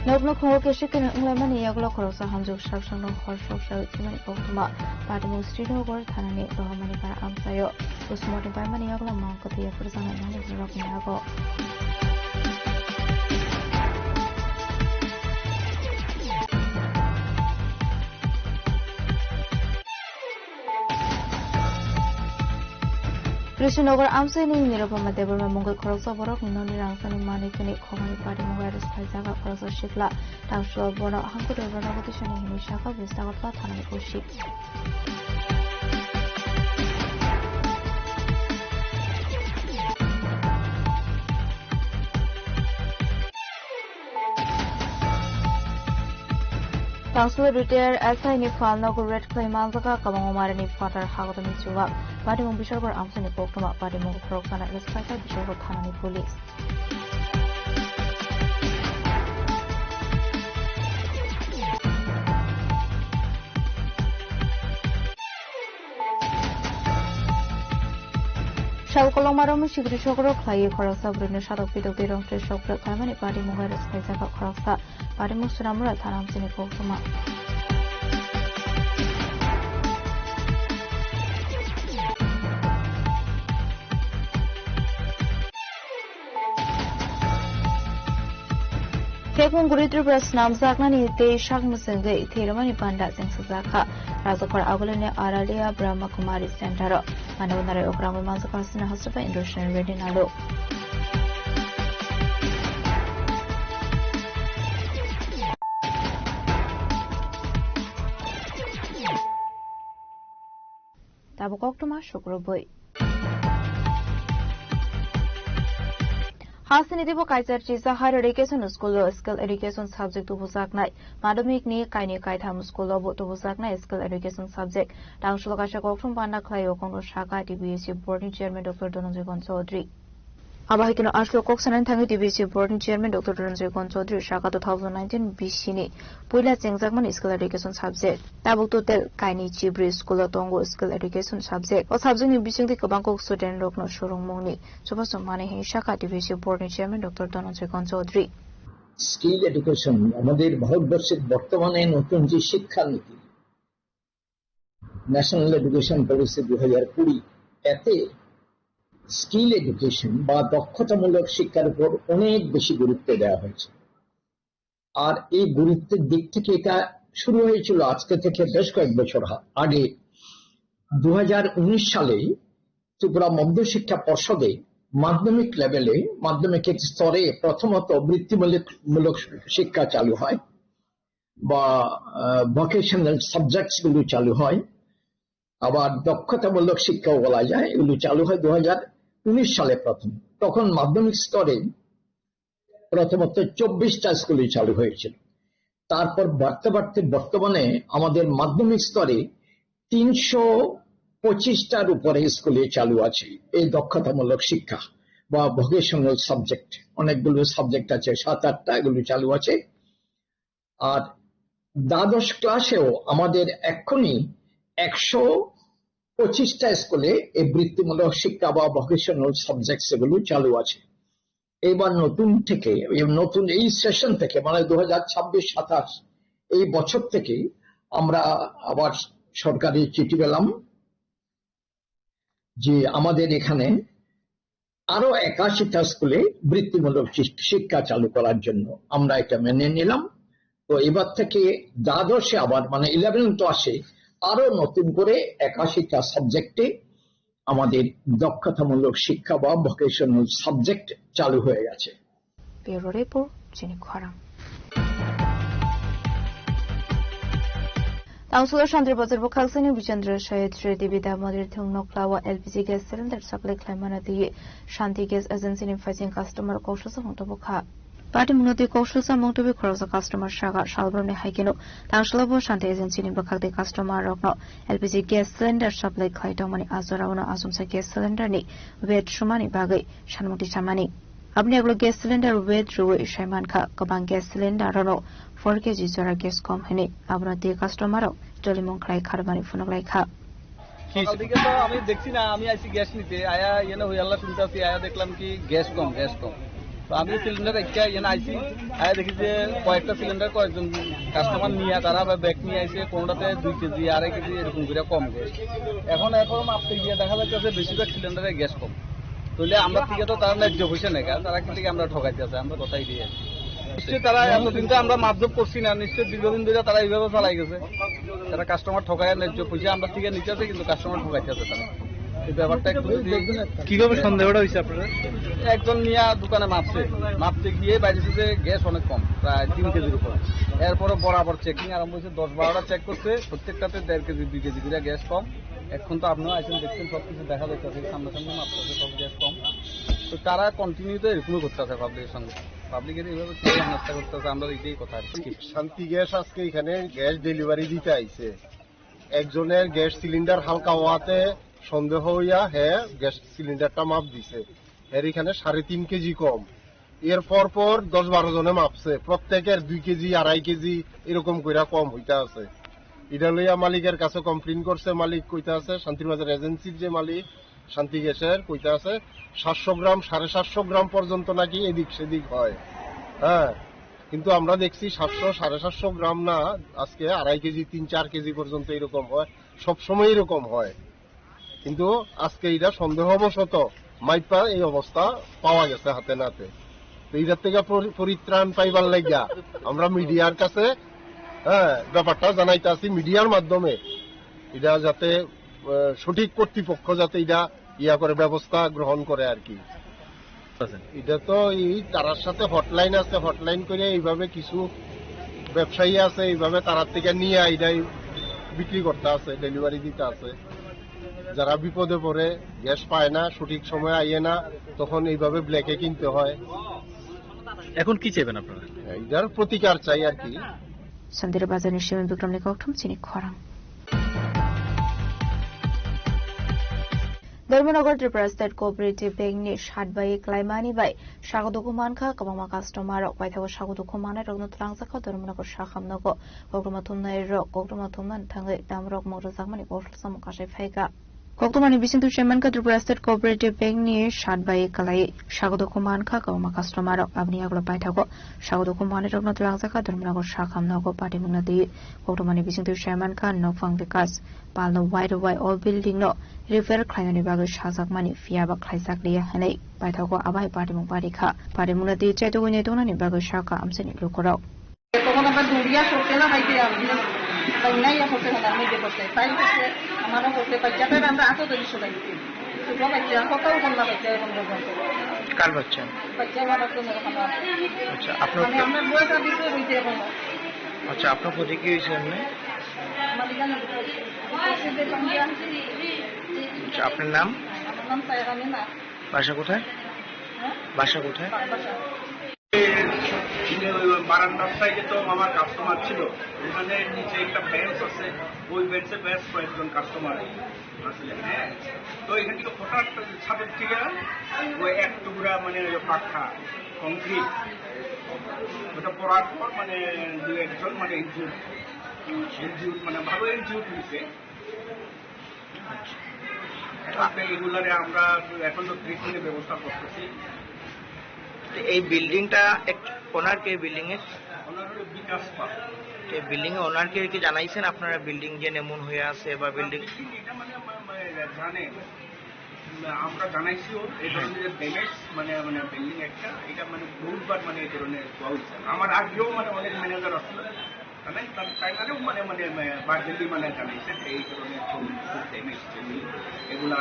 Nokno khungo kesik khe wnglaimani yagulo khoroksa hamjwk sak sakno hor sok sawi thwimani koktwma. Patimung Srinagar thanani Rohamani para amchaio postmortem paimani yagulo mangkotwi yapharjaknai manwi borokni yago. Krishnanagar amchaini Nirupama Debbarma mungwi khoroksa borokni nokni rangchakni manwi kwnwi khokmani patimung virus phaijaga khoroksa sikla. Tangsulo bono hangkutwi bono tisani hwnwi sakha Bisnagartala thanani O C. Tangsulo retired S I ni phalno red khlai manjaka kwbangma marini phatar hagodani chuwak. Patimung Biswakar amchaini koktwma, patimung khoroksa na arrest khlaijak Biswakar thanani police. Sal kolokma romwi sikri sokro khlaiwi khoroksa bwrwino sadok pidok tei rongchoi sokro khlaimani patimung virus khlaijak khoroksa. Patimung Sonamura thana amchaini koktwma. Khekmung guri Tripura snamjaknani tei sak mwswngwi thwirwmani panda chengsajakha. Rajakhor Agulini Aralia Brahma Kumari Center o. Mane unarai okrangwi manjakha Hasina Hasra bai Indroshna Reddy Nalu. Tabuk koktwma sukrubwi. Hasini teibo kaisa chisa higher education school o skill education subject tubujaknai. Madhyamik ni kainwi kaitham school o bo tubujaknai skill education subject. Tangsulo kaisa kokthum panda khlaio, kokno saka T B S C board ni chairman Doctor Dhananjay Gon Chaudhary. Abo hai kheno aswk kok sanani thangwi T B C board ni chairman Doctor Dhananjay Gon Chaudhary saka two thousand nineteen B C ni puila chengjakmani skill education subject. Tabuk total kainwi chibri school o tongo skill education subject. O subject ni bisingtwi kwbang kok student rokno swrwngmungni chubachu manwi hwnwi saka T B C board ni chairman Doctor Dhananjay Gon Chaudhary. Skill education আমাদের ভারতবর্ষের বর্তমানে নতুন যে শিক্ষানীতি, national education policy দুই হাজার কুড়ি, এতে স্কিল এডুকেশন বা দক্ষতামূলক শিক্ষার উপর অনেক বেশি গুরুত্ব দেওয়া হয়েছে। আর এই গুরুত্বের দিক থেকে এটা শুরু হয়েছিল আজকে থেকে বেশ কয়েক বছর হা-, আগে। দু হাজার উনিশ সালে ত্রিপুরা মধ্যশিক্ষা পর্ষদে মাধ্যমিক লেভেলে, মাধ্যমিক স্তরে প্রথমত বৃত্তিমূলক, মূলক শিক্ষা চালু হয় বা, আহ, ভোকেশনাল সাবজেক্টস গুলো চালু হয়, আবার দক্ষতামূলক শিক্ষাও বলা যায়, এগুলো চালু হয় দু হাজার উনিশ সালে প্রথম। তখন মাধ্যমিক স্তরে প্রথমত চব্বিশটা স্কুলে চালু হয়েছিল। তারপর বাড়তে বাড়তে বর্তমানে আমাদের মাধ্যমিক স্তরে তিনশো পঁচিশটার উপরে স্কুলে চালু আছে এই দক্ষতামূলক শিক্ষা বা ভোকেশনাল সাবজেক্ট। অনেকগুলো সাবজেক্ট আছে, সাত আটটা, এগুলো চালু আছে। আর দ্বাদশ ক্লাসেও আমাদের এখনই একশো পঁচিশটা স্কুলে এই বৃত্তিমূলক শিক্ষা বা ভোকেশনাল সাবজেক্টস এগুলো চালু আছে। এবার নতুন থেকে, এই নতুন এই সেশন থেকে, মানে দু হাজার ছাব্বিশ সাতাশ, এই বছর থেকে আমরা আবার সরকারি চিঠি পেলাম যে আমাদের এখানে আরো একাশিটা স্কুলে বৃত্তিমূলক শিক-, শিক্ষা চালু করার জন্য। আমরা এটা মেনে নিলাম। তো এবার থেকে দ্বাদশে আবার, মানে ইলেভেন ক্লাসে আরো নতুন করে একাশিটা সাবজেক্টে আমাদের দক্ষতামূলক শিক্ষা বা ভোকেশনাল সাবজেক্ট চালু হয়ে গেছে। Bureau Report, Chini Khorang. Tangsulo Shantir Bazar bwkhaksani Bijendra Shahid Reddy Bidya Mandir thwng nokla o L P G gas cylinder supply khlaimano twiwi Shanti Gas Agency ni phaising customer kok sasa mung tubukha. Party mungno twi kok sasa mung tubui khoroksa customer saka salbrumni hai kheno tangsulo bo Shanti Agency ni bwkhak twi customer rokno L P G gas cylinder supply khlai tongmani a jorao no achomsa gas cylinder ni weight sumani bagwi sanmung tisamani. Aboni ulo gas cylinder weight rwui sai mankha, kwbang gas cylinder rokno four K G jora gas kom hwnwi. Abono tei customer rok jolimung khlai kharmani phunuk lai kha. সকাল দিকে তো আমি দেখছি না, আমি আইছি গ্যাস নিতে, আয়া এনে হই আল্লাহ শুনতে আছি, আয়া দেখলাম কি গ্যাস কম, গ্যাস কম। তো আমি সিলিন্ডার একটা এনে আইছি, আয়া দেখি যে কয়েকটা সিলিন্ডার কয়েকজন কাস্টমার নিয়ে তারা বা ব্যাগ নিয়ে আইছে, কোনোটাতে দুই কেজি, আড়াই কেজি এরকম করে কম গ্যাস। এখন, এখন মাপতে গিয়ে দেখা যাচ্ছে যে বেশিরভাগ সিলিন্ডারে গ্যাস কম। তাহলে আমরা থেকে তো তারা ন্যায্য পয়সা নেই, কারণ তারা কিন্তু আমরা ঠকাইতে আছে, আমরা কথাই দিয়ে আছি। নিশ্চয়ই তারা এতদিন তো আমরা মাপজোপ করছি না, নিশ্চয়ই দীর্ঘদিন ধরে তারা এইভাবে চালাই গেছে। তারা কাস্টমার ঠকায়, ন্যায্য পয়সা আমরা থেকে নিতে আছে, কিন্তু কাস্টমার ঠকাইতে আছে তারা। এই ব্যাপারটা একটু যদি কিভাবে সন্দেহটা হয়েছে আপনাদের? একজন নিয়ে দোকানে মাপছে, মাপতে গিয়ে বাইরে থেকে গ্যাস অনেক কম, প্রায় তিন কেজির উপরে। এরপরে বরাবর চেকিং আরম্ভ হয়েছে, দশ বারোটা চেক করছে, প্রত্যেকটাতে দেড় কেজি, দুই কেজি করে গ্যাস কম। এখন তো আপনিও আছেন, দেখছেন, সব কিছু দেখা যাচ্ছে, সামনাসামনি মাপতেছে, সব গ্যাস কম। তো তারা কন্টিনিউ তো এরকমই করতেছে পাবলিকের সঙ্গে, পাবলিকের এইভাবে কেউ হেনস্থা করতেছে, আমরা এটাই কথা আর কি। শান্তি গ্যাস আজকে এখানে গ্যাস ডেলিভারি দিতে আইছে, একজনের গ্যাস সিলিন্ডার হালকা হওয়াতে সন্দেহ হইয়া হে গ্যাস সিলিন্ডারটা মাপ দিছে, এর এখানে সাড়ে তিন কেজি কম। এর পর পর দশ বারো জনে মাপছে, প্রত্যেকের দুই কেজি, আড়াই কেজি এরকম কইরা কম হইতা আছে। এটা লইয়া মালিকের কাছে কমপ্লেন করছে, মালিক কইতা আছে, শান্তির বাজার এজেন্সির যে মালিক, শান্তি গ্যাসের কইতা আছে, সাতশো গ্রাম, সাড়ে সাতশো গ্রাম পর্যন্ত নাকি এদিক সেদিক হয়। হ্যাঁ, কিন্তু আমরা দেখছি সাতশো, সাড়ে সাতশো গ্রাম না, আজকে আড়াই কেজি, তিন চার কেজি পর্যন্ত এরকম হয়, সব সময় এরকম হয়। কিন্তু আজকে এটা সন্দেহবশত মাইপা এই অবস্থা পাওয়া গেছে হাতে নাতে। তো এটার থেকে পরি-, পরিত্রাণ পাইবার লাগিয়া আমরা মিডিয়ার কাছে, হ্যাঁ, ব্যাপারটা জানাইতে আসি মিডিয়ার মাধ্যমে, এটা যাতে, আহ, সঠিক কর্তৃপক্ষ যাতে এটা ইয়া করে ব্যবস্থা গ্রহণ করে আর কি। এটা তো এই তারার সাথে হটলাইন আছে, হটলাইন করে এইভাবে কিছু ব্যবসায়ী আছে, এইভাবে তারার থেকে নিয়ে এটাই বিক্রি করতে আছে, ডেলিভারি দিতে আছে। যারা বিপদে পড়ে, গ্যাস পায় না, সঠিক সময় আইয়ে না, তখন এইভাবে ব্ল্যাকে কিনতে হয়। এখন কি চাইবেন আপনারা? এটার প্রতিকার চাই আর কি। Sandira Bazar ni Shimin Bikram ni kokthum chini khorang. Dharmanagar Tripura State Cooperative Bank ni sat bai klaimani bai sago dukhu mankha kwbangma customer rok. Paithago sago dukhu manai rokno twlangjakha Dharmanagar sakham nogo kokrwma thumnai rok kokrwma thumnani thangwi dam rok mung rwjakmani kok samung kasai phaikha. Koktwmani bisingtwi saimankha Tripura State Cooperative Bank ni sat bai kwlai sago dukhu mankha kwbangma customer rok. Aboni yagulo paithago sago dukhu manai rokno twlangjakha Dharmanagar sakham nogo patimungna twi. Koktwmani bisingtwi saimankha nokphang Vikas Pal no wai rwbai o building no repair khlainani bagwi sajakmani, phiya ba khlaijak liya hinwi paithago abai patimung barikha. Patimungna twi chaitugwi naituknani bagwi sakha amchaini lukurok. তখন আমরা দৌড়িয়া করতে না পাইতে আমি, তাই নাই করতে হলে আমি যে করতে, তাই করতে, আমারও করতে পারি, যাতে আমরা আতো ধরি সবাই। ছোট বাচ্চা, কোথাও বন্যা বাচ্চা এখন পর্যন্ত। কার বাচ্চা? বাচ্চা আমার তো মনে হয় না। আচ্ছা, আপনার মানে, তো আমরা বয়স আর দিতে রয়েছে এখন। আচ্ছা, আপনার প্রতি কি হয়েছে এমনি? আমার এখানে বসে যে পাঞ্জা। আচ্ছা, আপনার নাম? আমার নাম সায়রা মিনা। বাসা কোথায়? হ্যাঁ? বাসা কোথায়? বাসা। ওই বারান্দার সাইডে তো আমার কাস্টমার ছিল, ওখানে নিচে একটা বেঞ্চ আছে, ওই বেঞ্চে বেশ কয়েকজন কাস্টমার আসলে। হ্যাঁ, তো এখান থেকে হঠাৎ ছাদের থেকে ওই এক টুকরা মানে ওই পাক্কা কংক্রিট, ওটা পড়ার পর মানে দু একজন মানে ইনজিউর, ইনজিউর মানে ভালো ইনজিউর হয়েছে। এখন তো রেগুলারে আমরা এখন তো ট্রিটমেন্টের ব্যবস্থা করতেছি। এই বিল্ডিংটা ওনার কে বিল্ডিং এর? ওনার হলো বিকাশ পাল। এই বিল্ডিং এ ওনার কে কি জানাইছেন আপনারা, বিল্ডিং যে এমন হয়ে আছে বা বিল্ডিং? বিল্ডিং এটা মানে, মানে, মানে জানে, আমরা জানাইছি ওর এই ধরনের ড্যামেজ, মানে, মানে বিল্ডিং একটা, এটা মানে বহুতবার মানে এই ধরনের হওয়া হয়েছে। আমার আগেও মানে অনেক ম্যানেজার আসলো, মানে তার তাই মানে, মানে, মানে, মানে, ভার্বালি মানে জানাইছে যে এই ধরনের খুব, খুব ড্যামেজ, এগুলা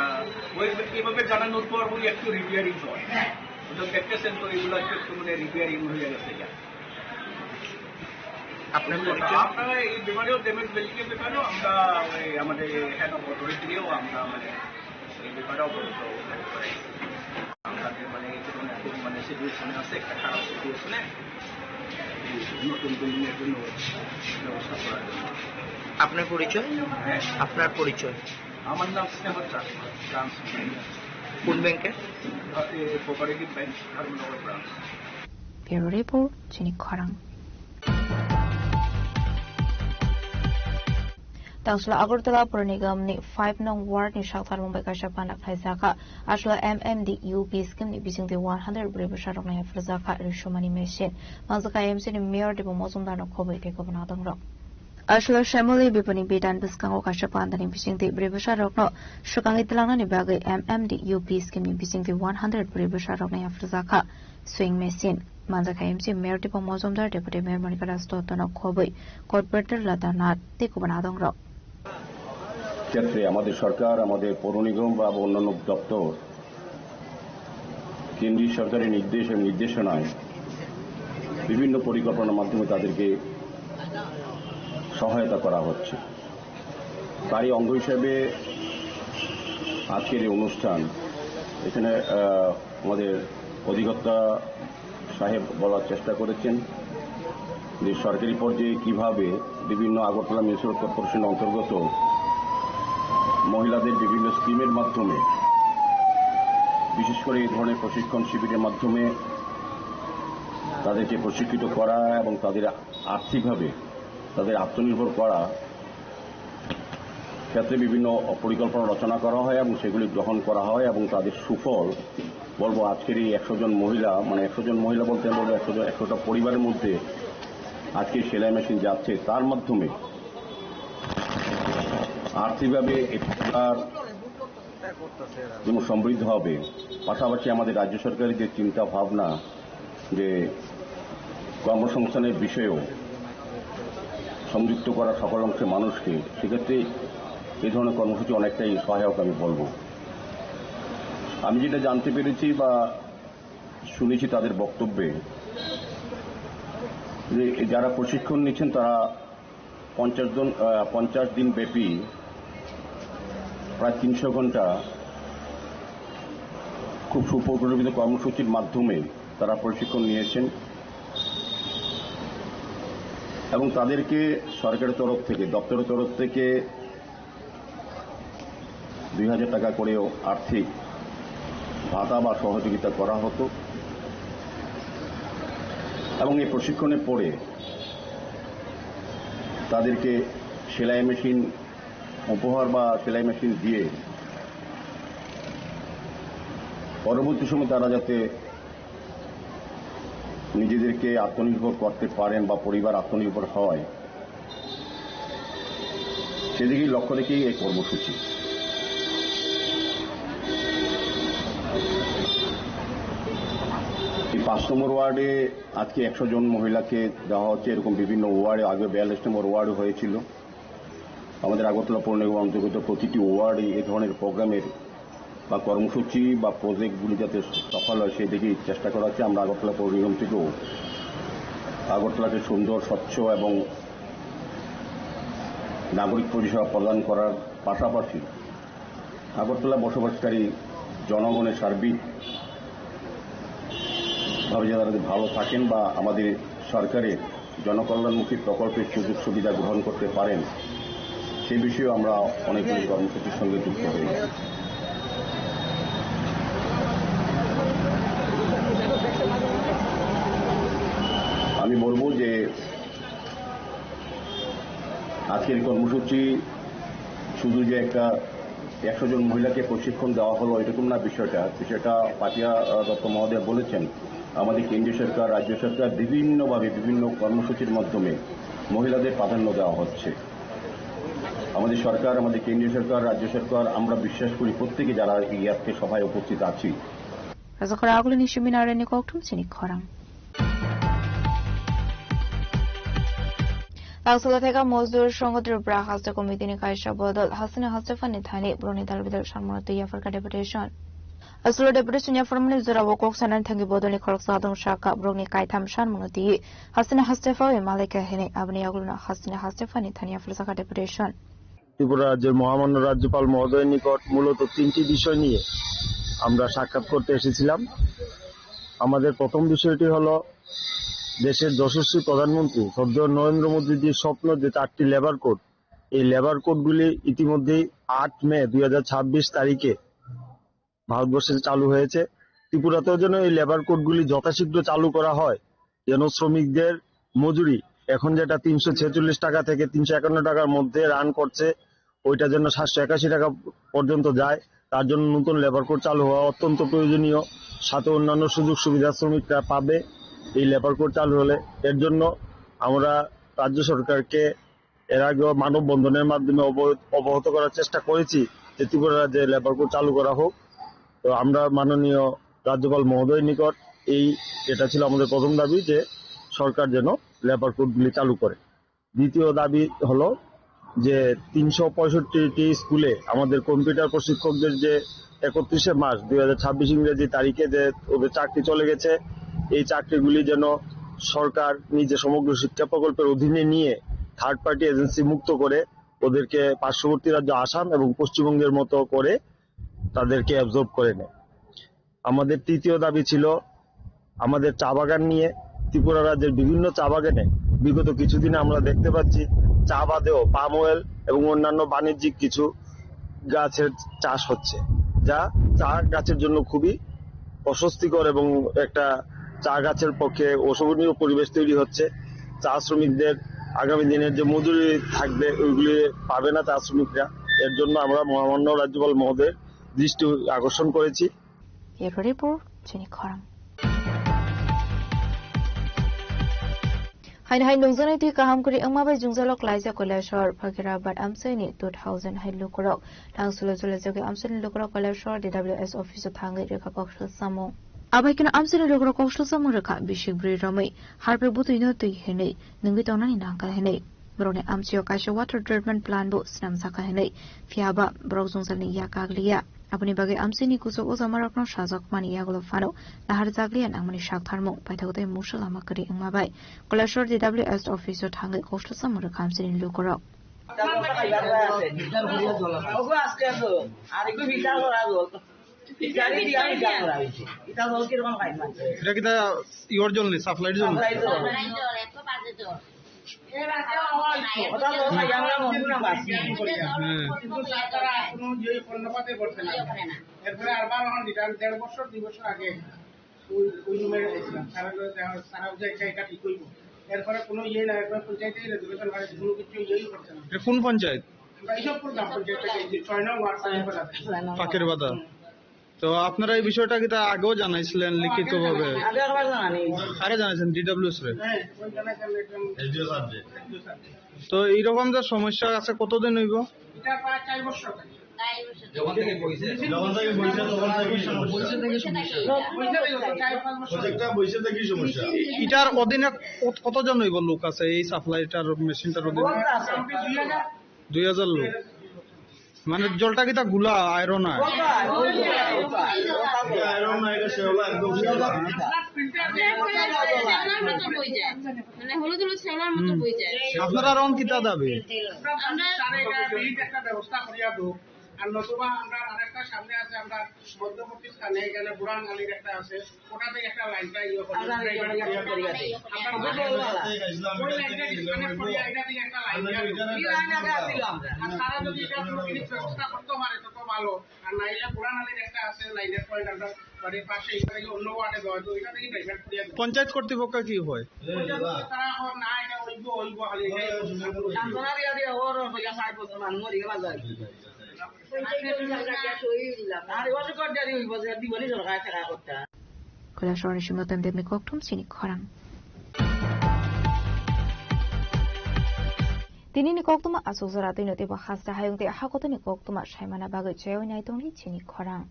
ওই, এইভাবে জানানোর পর উনি একটু রিপেয়ারিং হয়। ওটা দেখতেছেন তো, এগুলা একটু, একটু মানে রিপেয়ারিং হয়ে গেছে গা। আপনার পরিচয়? আমরা এই ব্যাপারেও, ড্যামেজ বিল্ডিং এর ব্যাপারেও আমরা ওই আমাদের হেড অথরিটিও আমরা মানে এই ব্যাপারে অবগত করাই। আমরা যে মানে এই যে মানে এখন মানে সিচুয়েশনে আছে, একটা খারাপ সিচুয়েশনে নতুন বিল্ডিং এর জন্য ব্যবস্থা করার জন্য। আপনার পরিচয়? হ্যাঁ? আপনার পরিচয়? আমার নাম স্নেহ চাকমা, ব্রাঞ্চ ম্যানেজার। কোন ব্যাংকের? আহ, এ, cooperative bank, Dharmanagar branch. Bureau Report, Chini Khorang. Tangshla Agartala Pur Nigam ni five nong ward ni sakthar mung bai kaisa panda khlai jakha. Aswla M M D U P scheme ni bisingtwi one hundred bwrwi bwsa rok nai phuru jakha rwsumani machine. Manjakha M C ni mayor Debo Mojumdar no khobwi tei kubun adong rok. Aswla Shamoli Bipani bidan bwskango kaisa panda ni bisingtwi bwrwi bwsa rok no swkangwi twlangnani bagwi M M D U P scheme ni bisingtwi one hundred bwrwi bwsa rok nai phuru jakha. Swing machine. Manjakha M C mayor Dipok Mojumdar, deputy mayor Monika Rajdotono khobwi, corporator Lata Nath tei kubun adongrok. ক্ষেত্রে আমাদের সরকার, আমাদের পৌর নিগম বা অন্যান্য দপ্তর কেন্দ্রীয় সরকারের নির্দেশ এবং নির্দেশনায় বিভিন্ন পরিকল্পনার মাধ্যমে তাদেরকে সহায়তা করা হচ্ছে। তারই অঙ্গ হিসেবে আজকের এই অনুষ্ঠান, এখানে, আহ, আমাদের অধিকর্তা সাহেব বলার চেষ্টা করেছেন যে সরকারি পর্যায়ে কিভাবে বিভিন্ন আগরতলা মিউনিসিপ্যাল কর্পোরেশন অন্তর্গত মহিলাদের বিভিন্ন স্কিমের মাধ্যমে, বিশেষ করে এই ধরনের প্রশিক্ষণ শিবিরের মাধ্যমে তাদেরকে প্রশিক্ষিত করা এবং তাদের আর্থিকভাবে তাদের আত্মনির্ভর করা ক্ষেত্রে বিভিন্ন পরিকল্পনা রচনা করা হয় এবং সেগুলি গ্রহণ করা হয় এবং তাদের সুফল বলবো আজকের এই একশো জন মহিলা, মানে একশো জন মহিলা বলতে আমি বলবো একশো জন, একশোটা পরিবারের মধ্যে আজকে সেলাই মেশিন যাচ্ছে, তার মাধ্যমে আর্থিকভাবে এই পরিবার যেমন সমৃদ্ধ হবে, পাশাপাশি আমাদের রাজ্য সরকারের যে চিন্তা ভাবনা যে কর্মসংস্থানের বিষয়েও সংযুক্ত করা সকল অংশের মানুষকে, সেক্ষেত্রে এই ধরনের কর্মসূচি অনেকটাই সহায়ক আমি বলবো। আমি যেটা জানতে পেরেছি বা শুনেছি তাদের বক্তব্যে, যে যারা প্রশিক্ষণ নিচ্ছেন তারা পঞ্চাশ জন, আহ, পঞ্চাশ দিন ব্যাপী প্রায় তিনশো ঘন্টা খুব সুপরিকল্পিত কর্মসূচির মাধ্যমে তারা প্রশিক্ষণ নিয়েছেন এবং তাদেরকে সরকারের তরফ থেকে, দপ্তরের তরফ থেকে দুই হাজার টাকা করেও আর্থিক ভাতা বা সহযোগিতা করা হতো এবং এই প্রশিক্ষণের পরে তাদেরকে সেলাই মেশিন উপহার বা সেলাই মেশিন দিয়ে পরবর্তী সময় তারা যাতে নিজেদেরকে আত্মনির্ভর করতে পারেন বা পরিবার আত্মনির্ভর হয়, সেদিকেই লক্ষ্য রেখেই এই কর্মসূচি। এই পাঁচ নম্বর ওয়ার্ডে আজকে একশো জন মহিলাকে দেওয়া হচ্ছে, এরকম বিভিন্ন ওয়ার্ডে, আগে বিয়াল্লিশ নম্বর ওয়ার্ড হয়েছিল। আমাদের আগরতলা পৌর নিগম অন্তর্গত প্রতিটি ওয়ার্ডে এ ধরনের প্রোগ্রামের বা কর্মসূচি বা প্রজেক্টগুলি যাতে সফল হয়, সেদিকেই চেষ্টা করা হচ্ছে। আমরা আগরতলা পৌর নিগম থেকেও আগরতলাকে সুন্দর, স্বচ্ছ এবং নাগরিক পরিষেবা প্রদান করার পাশাপাশি আগরতলা বসবাসকারী জনগণের সার্বিক ভাবে যাতে ভালো থাকেন বা আমাদের সরকারের জনকল্যাণমুখী প্রকল্পের সুযোগ সুবিধা গ্রহণ করতে পারেন, সে বিষয়েও আমরা অনেকগুলি কর্মসূচির সঙ্গে যুক্ত হই। আমি বলবো যে আজকের কর্মসূচি শুধু যে একটা একশো জন মহিলাকে প্রশিক্ষণ দেওয়া হলো, এরকম না বিষয়টা। বিষয়টা পাপিয়া, আহ, দত্ত মহোদয় বলেছেন, আমাদের কেন্দ্রীয় সরকার, রাজ্য সরকার বিভিন্নভাবে বিভিন্ন কর্মসূচির মাধ্যমে মহিলাদের প্রাধান্য দেওয়া হচ্ছে। আমাদের সরকার, আমাদের কেন্দ্রীয় সরকার, রাজ্য সরকার, আমরা বিশ্বাস করি প্রত্যেকে যারা এই আজকে সভায় উপস্থিত আছি, Rajakhor agulini seminar ni kokthum chini khorang. Langsala theka Mozdur Songho Tripura Haste Committee ni kaisa bodol hasteni haste phani thani borokni dal bidal sanmano twi yapharkha deputation. Aswlwi deputation yapharmani jorao kok sanani thangwi bodolni khoroksa adong sakha borokni kaitham sanmano twi hasteni haste phawi malaikha hinwi aboni yagulono hasteni haste phani thani yapharjakha deputation. Tripura রাজ্যের মহামান্য রাজ্যপাল মহোদয়ের নিকট মূলত তিনটি বিষয় নিয়ে আমরা সাক্ষাৎ করতে এসেছিলাম। আমাদের প্রথম বিষয়টি হলো, দেশের যশস্বী প্রধানমন্ত্রী সদ্য নরেন্দ্র মোদীজির স্বপ্ন যে চারটি লেবার কোড, এই লেবার কোডগুলি ইতিমধ্যেই আট মে দুই হাজার ছাব্বিশ তারিখে ভারতবর্ষে চালু হয়েছে। ত্রিপুরাতেও যেন এই লেবার কোডগুলি যথাশীঘ্র চালু করা হয়, যেন শ্রমিকদের মজুরি এখন যেটা তিনশো ছেচল্লিশ টাকা থেকে তিনশো একান্ন টাকার মধ্যে রান করছে, ওইটা যেন সাতশো একাশি টাকা পর্যন্ত যায়। তার জন্য নতুন লেবার কোড চালু হওয়া অত্যন্ত প্রয়োজনীয়। সাথে অন্যান্য সুযোগ সুবিধা শ্রমিকরা পাবে এই লেবার কোড চালু হলে। এর জন্য আমরা রাজ্য সরকারকে এর আগেও মানববন্ধনের মাধ্যমে অব-, অবগত করার চেষ্টা করেছি যে ত্রিপুরা রাজ্যে লেবার কোড চালু করা হোক। তো আমরা মাননীয় রাজ্যপাল মহোদয়ের নিকট এই, এটা ছিল আমাদের প্রথম দাবি যে সরকার যেন লেবার কোডগুলি চালু করে। দ্বিতীয় দাবি হলো যে তিনশো পঁয়ষট্টিটি স্কুলে আমাদের কম্পিউটার প্রশিক্ষকদের যে একত্রিশে মার্চ দুই হাজার ছাব্বিশ ইংরেজি তারিখে যে ওদের চাকরি চলে গেছে, এই চাকরিগুলি যেন সরকার নিজে সমগ্র শিক্ষা প্রকল্পের অধীনে নিয়ে থার্ড পার্টি এজেন্সি মুক্ত করে ওদেরকে পার্শ্ববর্তী রাজ্য আসাম এবং পশ্চিমবঙ্গের মতো করে তাদেরকে অ্যাবজর্ব করে নেয়। আমাদের তৃতীয় দাবি ছিল আমাদের চা বাগান নিয়ে। ত্রিপুরা রাজ্যের বিভিন্ন চা বাগানে বিগত কিছুদিনে আমরা দেখতে পাচ্ছি চা বাদেও পাম অয়েল এবং অন্যান্য বাণিজ্যিক কিছু গাছের চাষ হচ্ছে, যা চা গাছের জন্য খুবই অস্বস্তিকর এবং একটা চা গাছের পক্ষে অশোভনীয় পরিবেশ তৈরি হচ্ছে। চা শ্রমিকদের আগামী দিনের যে মজুরি থাকবে, ওইগুলি পাবে না চা শ্রমিকরা। এর জন্য আমরা মহামান্য রাজ্যপাল মহোদয়ের দৃষ্টি আকর্ষণ করেছি। Bureau Report, Chini Khorang. Haino hai nungjaknai twi kaham kwrwi wngma bai jwngjalo klaijak Kailashahar Fakirabad amchaini two thousand hai lukurok. Nang sulo sulo jagwi amchaini lukurok Kailashahar D W S office o thangwi rwkha kokthal samung. Abai kheno amchaini lukurok kokthal samung rwkha bisik bwrwi romwi harpre bwtwino twi hinwi nungwi tongnani nangkha hinwi. Borokni amchaio kaisa water treatment plant bo swnamjakha hinwi. Phiyaba borok jwngjalni yak kagliya. Aboni bagwi amchaini kuchuk ujamarokno sajakmani yagulo phano naharjakliya nangmani saktharmung paithago tei mungsa lama kwrwi wngma bai Kailashahar D W S office o thangwi kokthal samung rwkha amchaini lukurok. ওগো আজকে আসো, আর একটু ভিতরে আসো, রাজু। ভিতরে দিয়ে আমি যাবো, রাজু। এটা জল কিরকম খাই? এটা কিতা ইওর জল নি, সাপ্লাইর জল নি? সাপ্লাই জল। ওটা তো খাই, আমরা মন না বাস। হ্যাঁ। কিন্তু স্যার তারা কোনো যে কর্ণপাতে করছে না। এরপরে আরবার এখন রিটার্ন দেড় বছর, দুই বছর আগে ওই, ওই রুমে গেছিলাম। স্যারের লগে দেখা, স্যার ওই যে এটা, এটা ঠিক হইব। এরপরে কোনো ইয়ে না, এরপরে পঞ্চায়েতে রেজুলেশন হয়, কোনো কিছু ইয়েই করছে না। এটা কোন পঞ্চায়েত? আমরা এইসব করলাম পঞ্চায়েত থেকে, এই যে ছয় নং ওয়ার্ড পঞ্চায়েত আছে। পাখির বাদা। হুম। তো আপনারা এই বিষয়টা কি তা আগেও জানাইছিলেন লিখিতভাবে? আগে একবার জানানি। কারে জানাইছেন? ডিডব্লিউএস রে? হ্যাঁ, ওই জানাইছিলাম একদম এসডিও স্যার যে। এসডিও স্যার যে। তো এইরকম যে সমস্যা আছে, কতদিন হইব? এটা প্রায় চার বছর। যখন থেকে বইছে, যখন থেকে বইছে, তখন থেকেই সমস্যা। বইছে থেকে সমস্যা। প্রত্যেকটা বইছে থেকেই সমস্যা। এটার অধীনে কত-, কতজন হইব লোক আছে এই সাপ্লাইটার মেশিনটার অধীনে? দুই হাজার লোক। মানে জলটা কিতা গুলা, আয়রন হয়? আয়রন না, এটা শ্যাওলা, একদম শ্যাওলা। মানে হলুদ হলুদ শ্যাওলার মতো বই যায়। আপনারা এখন কিতা দাবি? আমরা একটা ব্যবস্থা করিয়া দেবো। আর নতুবা আমরা আরেকটা সামনে আছে, আমরা মধ্যবর্তী স্থানে এখানে বুড়ান আলীর একটা আছে, ওটা থেকে একটা লাইনটা ইয়ে করে, আমরা ইয়ে করে, ইয়ে করে, ইয়ে করে। আমরা ওই লাইনটা ডিসকানেক্ট করি, এটা থেকে একটা লাইন যাবে। কি লাইন আগে আসছিল আমরা? আর তারা যদি এটা কোনো জিনিস ব্যবস্থা করতে পারে, তত ভালো। আর নাইলে বুড়ান আলীর একটা আছে, লাইনের পয়েন্ট আমরা মানে পাশে, এটা থেকে অন্য ওয়ার্ডে দেওয়া হতো, এটা থেকে ডাইভার্ট করিয়া দেওয়া। পঞ্চায়েত কর্তৃপক্ষ কি হয়? পঞ্চায়েত কর্তৃপক্ষ তারা এখন না, এটা অইব, অইব, খালি এটাই বলছে। সান্ত্বনা দিয়া দিয়া ওর হইয়া ষাট বছর মানুষ মরে গেল যায়। পঞ্চায়েত কর্তৃপক্ষ আমরা গ্যাস হইল না। আর ওর রেকর্ড জারি হইব যে দিবনি সরকার টাকা করতে। Kailaswrani simi tei demni kokthum chini khorang. Tinini koktwma aswk jora twi no teibo hasta hayung tei hakotoni koktwma saimana bagwi chaywi nai tongdi chini khorang.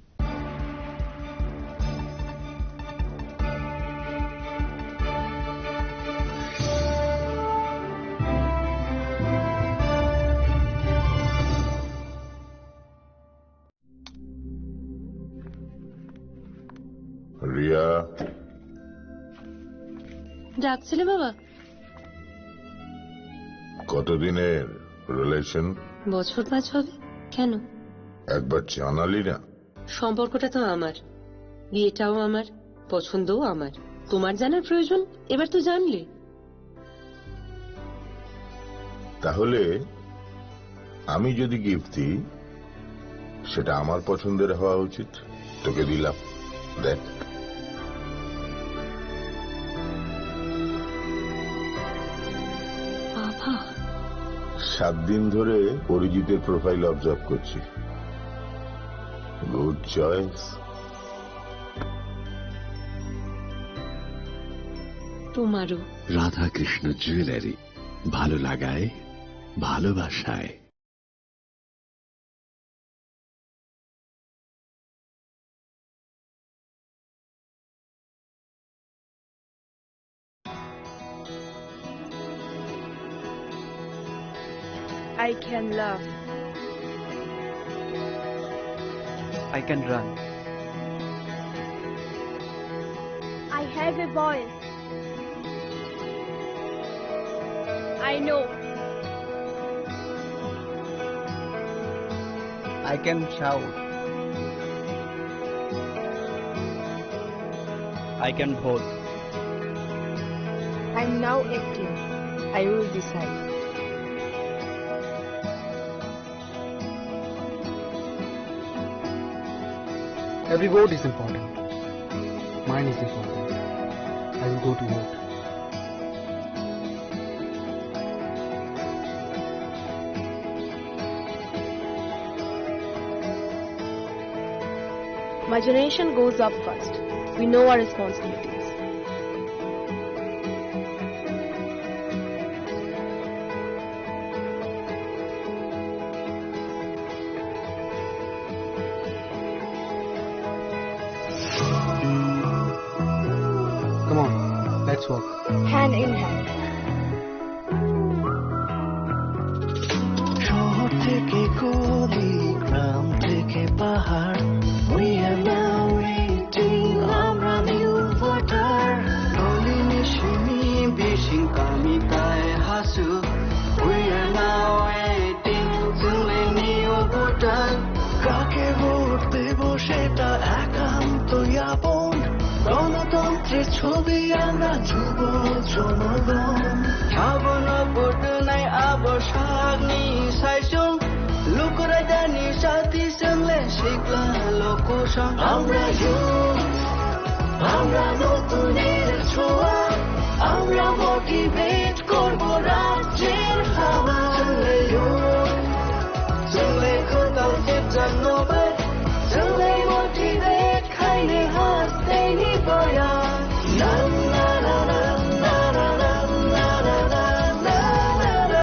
Riya. ডাকছিলে বাবা? কতদিনের রিলেশন? বছর পাঁচ হবে। কেন? একবার জানালি না? সম্পর্কটা তো আমার, বিয়েটাও আমার, পছন্দও আমার। তোমার জানার প্রয়োজন? এবার তো জানলে। তাহলে আমি যদি গিফট দিই, সেটা আমার পছন্দের হওয়া উচিত। তোকে দিলাম, দেখ। বাবা। সাত দিন ধরে অরিজিতের প্রোফাইল অবজার্ভ করছি। Good choice. তোমারও। রাধাকৃষ্ণ জুয়েলারি, ভালো লাগায়, ভালোবাসায়। I can laugh. I can run. I have a voice. I know. I can shout. I can vote. I'm now eighteen. I will decide. Every vote is important. Mine is important. I will go to vote. My generation goes up first. We know our responsibilities. Come on, let's walk. Hand in hand. শহর থেকে গলি, গ্রাম থেকে পাহাড়, we are now eighteen, আমরা new voter. Nalini সিমি বিশিং কামিতায় Hasu, we are now eighteen, চলে new voter. কাকে ভোট দেব সেটা একান্ত আপন, গণতন্ত্রের ছবি আমরা যুব জনগণ। Habano photo nai abo sagni saisung, lukurai dani sati sengle sikla lokusong. আমরা youth, আমরা নতুনের ছোঁয়া, আমরা মোটিভেট করব রাজ্যের হাওয়া। Sengle youth, sengle kotal jepjak nobai, sengle